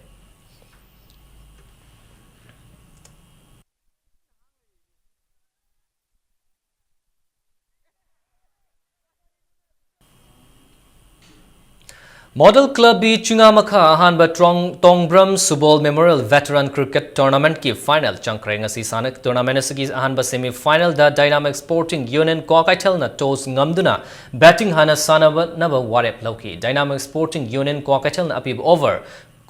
ꯃꯣꯗꯦꯜ ꯀ꯭ꯂꯕ ꯕꯤ ꯆꯤꯉꯥꯃꯈꯥ ꯑꯍꯥꯟꯕ ꯇ꯭ꯔꯣꯡ-, Tongbram Subol memorial veteran cricket ꯇꯣꯔꯅꯥꯃꯦꯟꯠꯀꯤ ꯐꯥꯏꯅꯦꯜ ꯆꯪꯈ꯭ꯔꯦ꯫ ꯉꯁꯤ ꯁꯥꯟꯅ-, ꯇꯣꯔꯅꯥꯃꯦꯟꯠ ꯑꯁꯤꯒꯤ ꯑꯍꯥꯟꯕ ꯁꯦꯃꯤ ꯐꯥꯏꯅꯦꯜꯗ ꯗꯥꯏꯅꯥꯃꯤꯛ ꯁ꯭ꯄꯣꯔꯇꯤꯡ ꯌꯨꯅꯤꯌꯟ ꯀ꯭ꯋꯥꯀꯩꯊꯦꯜꯅ ꯇꯣꯁ ꯉꯝꯗꯨꯅ ꯕꯦꯇꯤꯡ ꯍꯥꯟꯅ ꯁꯥꯟꯅꯅꯕ ꯋꯥꯔꯦꯞ ꯂꯧꯈꯤ꯫ ꯗꯥꯏꯅꯥꯃꯤꯛ ꯁ꯭ꯄꯣꯔꯇꯤꯡ ꯌꯨꯅꯤꯌꯟ ꯀ꯭ꯋꯥꯀꯩꯊꯦꯜꯅ ꯑꯄꯤꯕ ꯑꯣꯚꯔ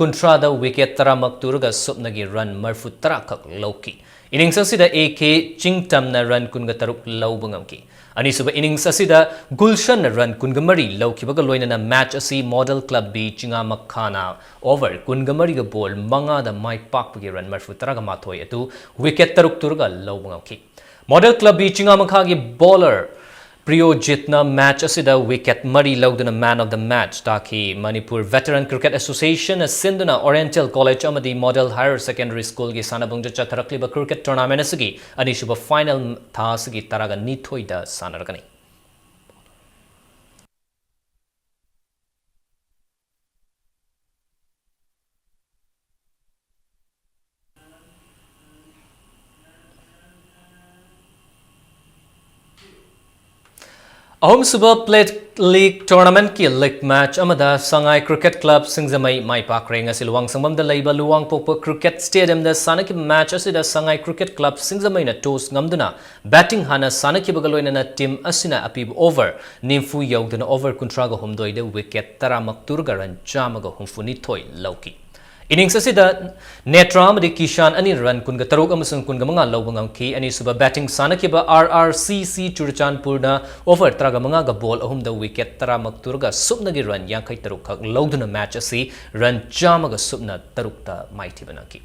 ꯀꯨꯟꯊ꯭ꯔꯥꯗ ꯋꯤꯀꯦꯠ ꯇꯔꯥꯃꯛ ꯇꯨꯔꯒ ꯁꯨꯞꯅꯒꯤ ꯔꯟ ꯃꯔꯤꯐꯨ ꯇꯔꯥ ꯈꯛ ꯂꯧꯈꯤ꯫ ꯏꯅꯤꯡꯁ ꯑꯁꯤꯗ ꯑꯦ ꯀꯦ ꯆꯤꯡꯇꯝꯅ ꯔꯟ ꯀꯨꯟꯒ ꯇꯔꯨꯛ ꯂꯧꯕ ꯉꯝꯈꯤ꯫ ꯑꯅꯤꯁꯨꯕ ꯏꯅꯤꯡꯁ ꯑꯁꯤꯗ ꯒꯨꯜꯁꯟꯅ ꯔꯟ ꯀꯨꯟꯒ ꯃꯔꯤ ꯂꯧꯈꯤꯕꯒ ꯂꯣꯏꯅꯅ ꯃꯦꯆ ꯑꯁꯤ ꯃꯣꯗꯦꯜ ꯀ꯭ꯂꯕ ꯕꯤ ꯆꯤꯉꯥꯃꯈꯥꯅ ꯑꯣꯚꯔ ꯀꯨꯟꯒ ꯃꯔꯤꯒ ꯕꯣꯜ ꯃꯉꯥꯗ ꯃꯥꯏ ꯄꯥꯛꯄꯒꯤ ꯔꯟ ꯃꯔꯤꯐꯨ ꯇꯔꯥꯒ ꯃꯥꯊꯣꯏ ꯑꯗꯨ ꯋꯤꯀꯦꯠ ꯇꯔꯨꯛ ꯇꯨꯔꯒ ꯂꯧꯕ ꯉꯝꯈꯤ꯫ ꯃꯣꯗꯦꯜ ꯀ꯭ꯂꯕ ꯕꯤ ꯆꯤꯉꯥꯃꯈꯥꯒꯤ ꯕꯣꯂꯔ ꯄ꯭ꯔꯤꯌꯣꯖꯤꯠꯅ ꯃꯦꯆ ꯑꯁꯤꯗ ꯋꯤꯀꯦꯠ ꯃꯔꯤ ꯂꯧꯗꯨꯅ Man of the Match ꯇꯥꯈꯤ꯫ ꯃꯅꯤꯄꯨꯔ Veteran Cricket Association ꯅ ꯁꯤꯟꯗꯨꯅ Oriental College ꯑꯃꯗꯤ Model Higher Secondary School ꯒꯤ ꯁꯥꯟꯅꯕꯨꯡꯗ ꯆꯠꯊꯔꯛꯂꯤꯕ cricket tournament ꯑꯁꯤꯒꯤ ꯑꯅꯤꯁꯨꯕ final ꯊꯥ ꯑꯁꯤꯒꯤ ꯇꯔꯥꯒ ꯅꯤꯊꯣꯏꯗ ꯁꯥꯟꯅꯔꯒꯅꯤ꯫ ꯑꯍꯨꯝꯁꯨꯕ Plate League tournament ꯀꯤ league match ꯑꯃꯗ ꯁꯉꯥꯏ Cricket Club ꯁꯤꯡꯖꯃꯩ ꯃꯥꯏ ꯄꯥꯛꯈ꯭ꯔꯦ꯫ ꯉꯁꯤ ꯂꯨꯋꯥꯡꯁꯪꯕꯝꯗ ꯂꯩꯕ ꯂꯨꯋꯥꯡꯄꯣꯛꯄ Cricket Stadium ꯗ ꯁꯥꯟꯅꯈꯤꯕ match ꯑꯁꯤꯗ ꯁꯉꯥꯏ Cricket Club ꯁꯤꯡꯖꯃꯩꯅ toss ꯉꯝꯗꯨꯅ batting ꯍꯥꯟꯅ ꯁꯥꯟꯅꯈꯤꯕꯒ ꯂꯣꯏꯅꯅ team ꯑꯁꯤꯅ ꯑꯄꯤꯕ over ꯅꯤꯐꯨ ꯌꯧꯗꯨꯅ over ꯀꯨꯟꯊ꯭ꯔꯥꯒ ꯍꯨꯝꯗꯣꯏꯗ wicket ꯇꯔꯥꯃꯛ ꯇꯨꯔꯒ run ꯆꯥꯝꯃꯒ ꯍꯨꯝꯐꯨꯅꯤꯊꯣꯏ ꯂꯧꯈꯤ꯫ Innings ꯑꯁꯤꯗ ꯅꯦꯇ꯭ꯔꯥ ꯑꯃꯗꯤ ꯀꯤꯁꯥꯟ ꯑꯅꯤꯅ run ꯀꯨꯟꯒ ꯇꯔꯨꯛ ꯑꯃꯁꯨꯡ ꯀꯨꯟꯒ ꯃꯉꯥ ꯂꯧꯕ ꯉꯝꯈꯤ꯫ ꯑꯅꯤꯁꯨꯕ batting ꯁꯥꯟꯅꯈꯤꯕ R R C C ꯆꯨꯔꯆꯥꯟꯄꯨꯔꯅ over ꯇꯔꯥꯒ ꯃꯉꯥꯒ ball ꯑꯍꯨꯝꯗ wicket ꯇꯔꯥꯃꯛ ꯇꯨꯔꯒ ꯁꯨꯞꯅꯒꯤ run ꯌꯥꯡꯈꯩ ꯇꯔꯨꯛ ꯈꯛ ꯂꯧꯗꯨꯅ match ꯑꯁꯤ run ꯆꯥꯝꯃꯒ ꯁꯨꯞꯅ ꯇꯔꯨꯛꯇ ꯃꯥꯏꯊꯤꯕ ꯅꯪꯈꯤ꯫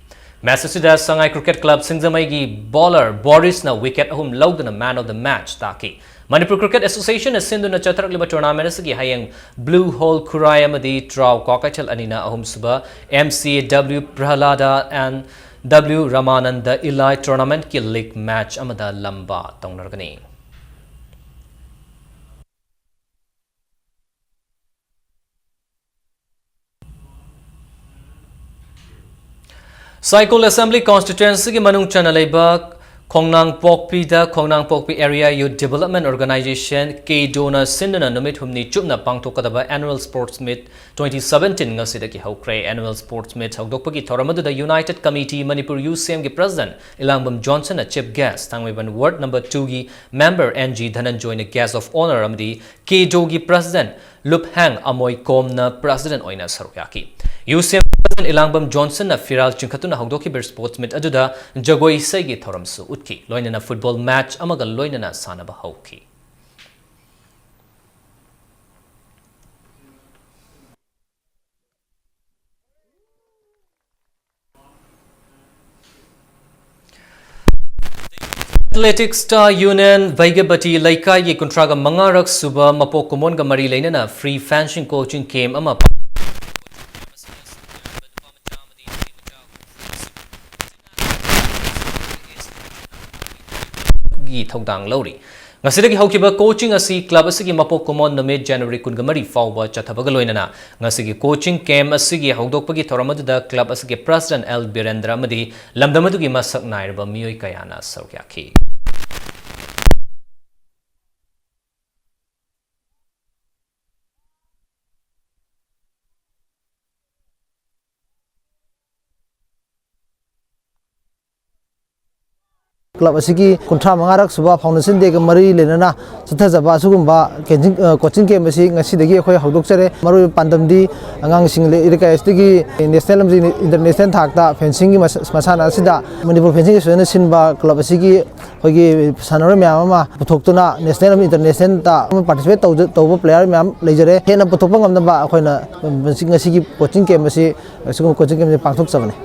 Match ꯑꯁꯤꯗ ꯁꯉꯥꯏ Cricket Club ꯁꯤꯡꯖꯃꯩꯒꯤ bowler ꯕꯣꯔꯤꯁꯅ wicket ꯑꯍꯨꯝ ꯂꯧꯗꯨꯅ Man of the Match ꯇꯥꯈꯤ꯫ ꯃꯅꯤꯄꯨꯔ Cricket Association ꯅ ꯁꯤꯟꯗꯨꯅ ꯆꯠꯊꯔꯛꯂꯤꯕ tournament ꯑꯁꯤꯒꯤ ꯍꯌꯦꯡ Blue Hole ꯈꯨꯔꯥꯏ ꯑꯃꯗꯤ ꯇ꯭ꯔꯥꯎ ꯀ꯭ꯋꯥꯀꯩꯊꯦꯜ ꯑꯅꯤꯅ ꯑꯍꯨꯝꯁꯨꯕ M C W Prahlada and W Ramananda Ilai tournament ꯀꯤ league match ꯑꯃꯗ ꯂꯝꯕꯥ ꯇꯧꯅꯔꯒꯅꯤ꯫ ꯁꯥꯏꯀꯣꯜ Assembly Constituency ꯒꯤ ꯃꯅꯨꯡ ꯆꯟꯅ ꯂꯩꯕ ꯈꯣꯡꯅꯥꯡꯄꯣꯛꯄꯤꯗ ꯈꯣꯡꯅꯥꯡꯄꯣꯛꯄꯤ Area Youth Development Organisation, KYDO ꯅ ꯁꯤꯟꯗꯨꯅ ꯅꯨꯃꯤꯠ ꯍꯨꯝꯅꯤ ꯆꯨꯞꯅ ꯄꯥꯡꯊꯣꯛꯀꯗꯕ Annual Sports Meet twenty seventeen ꯉꯁꯤꯗꯒꯤ ꯍꯧꯈ꯭ꯔꯦ꯫ Annual Sports Meet ꯍꯧꯗꯣꯛꯄꯒꯤ ꯊꯧꯔꯝ ꯑꯗꯨꯗ United Committee Manipur U C M ꯒꯤ President ꯏꯂꯥꯡꯕꯝ ꯖꯣꯟꯁꯟꯅ Chief Guest, ꯊꯥꯡꯃꯩꯕꯟ Ward number two ꯒꯤ Member N G ꯙꯅꯟꯖꯣꯏꯅ Guest of Honour ꯑꯃꯗꯤ KYDO ꯒꯤ President ꯂꯨꯞꯍꯦꯡ ꯑꯃꯣꯏ ꯀꯣꯝꯅ President ꯑꯣꯏꯅ ꯁꯔꯨꯛ ꯌꯥꯈꯤ꯫ U C M President ꯏꯂꯥꯡꯕꯝ ꯖꯣꯟꯁꯟꯅ ꯐꯤꯔꯥꯜ ꯆꯤꯡꯈꯠꯇꯨꯅ ꯍꯧꯗꯣꯛꯈꯤꯕ Sports Meet ꯑꯗꯨꯗ ꯖꯒꯣꯏ ꯏꯁꯩꯒꯤ ꯊꯧꯔꯝꯁꯨ ꯎꯠꯈꯤ꯫ ꯂꯣꯏꯅꯅ football match ꯑꯃꯒ ꯂꯣꯏꯅꯅ ꯁꯥꯟꯅꯕ ꯍꯧꯈꯤ꯫ Athletic Star Union ꯚꯩꯒꯕꯇꯤ ꯂꯩꯀꯥꯏꯒꯤ ꯀꯨꯟꯊ꯭ꯔꯥꯒ ꯃꯉꯥꯔꯛ ꯁꯨꯕ ꯃꯄꯣꯛ ꯀꯨꯝꯑꯣꯟꯒ ꯃꯔꯤ ꯂꯩꯅꯅ free fencing coaching camp ꯑꯃ ꯒꯤ ꯊꯧꯗꯥꯡ ꯂꯧꯔꯤ꯫ ꯉꯁꯤꯗꯒꯤ ꯍꯧꯈꯤꯕ coaching ꯑꯁꯤ club ꯑꯁꯤꯒꯤ ꯃꯄꯣꯛ ꯀꯨꯝꯑꯣꯟ ꯅꯨꯃꯤꯠ January ꯀꯨꯟꯒ ꯃꯔꯤ ꯐꯥꯎꯕ ꯆꯠꯊꯕꯒ ꯂꯣꯏꯅꯅ ꯉꯁꯤꯒꯤ coaching camp ꯑꯁꯤꯒꯤ ꯍꯧꯗꯣꯛꯄꯒꯤ ꯊꯧꯔꯝ ꯑꯗꯨꯗ club ꯑꯁꯤꯒꯤ president ꯑꯦꯜ ꯕꯤꯔꯦꯟꯗ꯭ꯔ ꯑꯃꯗꯤ ꯂꯝꯗꯝ ꯑꯗꯨꯒꯤ ꯃꯁꯛ ꯅꯥꯏꯔꯕ ꯃꯤꯑꯣꯏ ꯀꯌꯥꯅ ꯁꯔꯨꯛ ꯌꯥꯈꯤ꯫ Club ꯑꯁꯤꯒꯤ ꯀꯨꯟꯊ꯭ꯔꯥ ꯃꯉꯥꯔꯛ ꯁꯨꯕ foundation dayꯒ ꯃꯔꯤ ꯂꯩꯅꯅ ꯆꯠꯊꯖꯕ ꯑꯁꯤꯒꯨꯝꯕ ꯀꯦꯟꯖꯤꯡ-, ꯑ, coaching camp ꯑꯁꯤ ꯉꯁꯤꯗꯒꯤ ꯑꯩꯈꯣꯏ ꯍꯧꯗꯣꯛꯆꯔꯦ꯫ ꯃꯔꯨꯑꯣꯏꯕ ꯄꯥꯟꯗꯝꯗꯤ ꯑꯉꯥꯡꯁꯤꯡ ꯂꯩ-, ꯂꯩꯀꯥꯏ ꯑꯁꯤꯗꯒꯤ national ꯑꯃꯗꯤ international ꯊꯥꯛꯇ fencingꯒꯤ ꯃꯁ-, ꯃꯁꯥꯟꯅ ꯑꯁꯤꯗ ꯃꯅꯤꯄꯨꯔ fencing associationꯅ ꯁꯤꯟꯕ club ꯑꯁꯤꯒꯤ ꯑꯩꯈꯣꯏꯒꯤ ꯁꯥꯟꯅꯔꯣꯏ ꯃꯌꯥꯝ ꯑꯃ ꯄꯨꯊꯣꯛꯇꯨꯅ national ꯑꯃꯗꯤ internationalꯗ ꯑꯃ participate ꯇꯧꯖ-, ꯇꯧꯕ player ꯃꯌꯥꯝ ꯂꯩꯖꯔꯦ꯫ ꯍꯦꯟꯅ ꯄꯨꯊꯣꯛꯄ ꯉꯝꯅꯕ ꯑꯩꯈꯣꯏꯅ ꯉꯁꯤ-, ꯉꯁꯤꯒꯤ coaching camp ꯑꯁꯤ, ꯑꯁꯤꯒꯨꯝꯕ coaching camp ꯑꯁꯤ ꯄꯥꯡꯊꯣꯛꯆꯕꯅꯤ꯫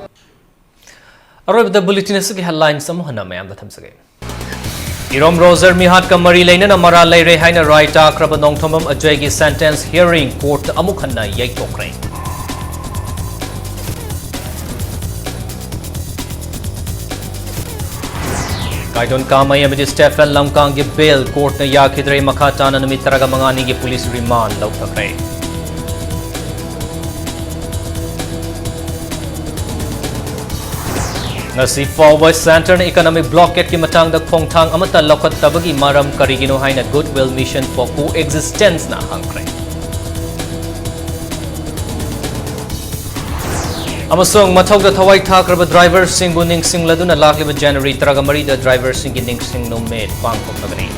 ꯑꯔꯣꯏꯕꯗ bulletin ꯑꯁꯤꯒꯤ headlines ꯑꯃꯨꯛ ꯍꯟꯅ ꯃꯌꯥꯝꯗ ꯊꯝꯖꯒꯦ꯫ ꯏꯔꯣꯝ ꯔꯣꯖꯔ ꯃꯤꯍꯥꯠꯀ ꯃꯔꯤ ꯂꯩꯅꯅ ꯃꯔꯥꯜ ꯂꯩꯔꯦ ꯍꯥꯏꯅ ꯔꯥꯏ ꯇꯥꯈ꯭ꯔꯕ ꯅꯣꯡꯊꯣꯝꯕꯝ ꯑꯖꯌꯒꯤ sentence hearing courtꯅ ꯑꯃꯨꯛ ꯍꯟꯅ ꯌꯩꯊꯣꯛꯈ꯭ꯔꯦ꯫ ꯀꯥꯏꯗꯣꯟ ꯀꯥꯃꯩ ꯑꯃꯗꯤ ꯁ꯭ꯇꯦꯐꯦꯟ ꯂꯝꯀꯥꯡꯒꯤ bail courtꯅ ꯌꯥꯈꯤꯗ꯭ꯔꯦ꯫ ꯃꯈꯥ ꯇꯥꯅ ꯅꯨꯃꯤꯠ ꯇꯔꯥꯒ ꯃꯉꯥꯅꯤꯒꯤ police remand ꯂꯧꯊꯈ꯭ꯔꯦ꯫ ꯉꯁꯤ ꯐꯥꯎꯕ centreꯅ economic blockadeꯀꯤ ꯃꯇꯥꯡꯗ ꯈꯣꯡꯊꯥꯡ ꯑꯃꯠꯇ ꯂꯧꯈꯠꯇꯕꯒꯤ ꯃꯔꯝ ꯀꯔꯤꯒꯤꯅꯣ ꯍꯥꯏꯅ Goodwill Mission for Co-existenceꯅ ꯍꯪꯈ꯭ꯔꯦ꯫ ꯑꯃꯁꯨꯡ ꯃꯊꯧꯗ ꯊꯋꯥꯏ ꯊꯥꯈ꯭ꯔꯕ driverꯁꯤꯡꯕꯨ ꯅꯤꯡꯁꯤꯡꯂꯗꯨꯅ ꯂꯥꯛꯂꯤꯕ January ꯇꯔꯥꯒ ꯃꯔꯤꯗ driverꯁꯤꯡꯒꯤ ꯅꯤꯡꯁꯤꯡ ꯅꯨꯃꯤꯠ ꯄꯥꯡꯊꯣꯛꯂꯒꯅꯤ꯫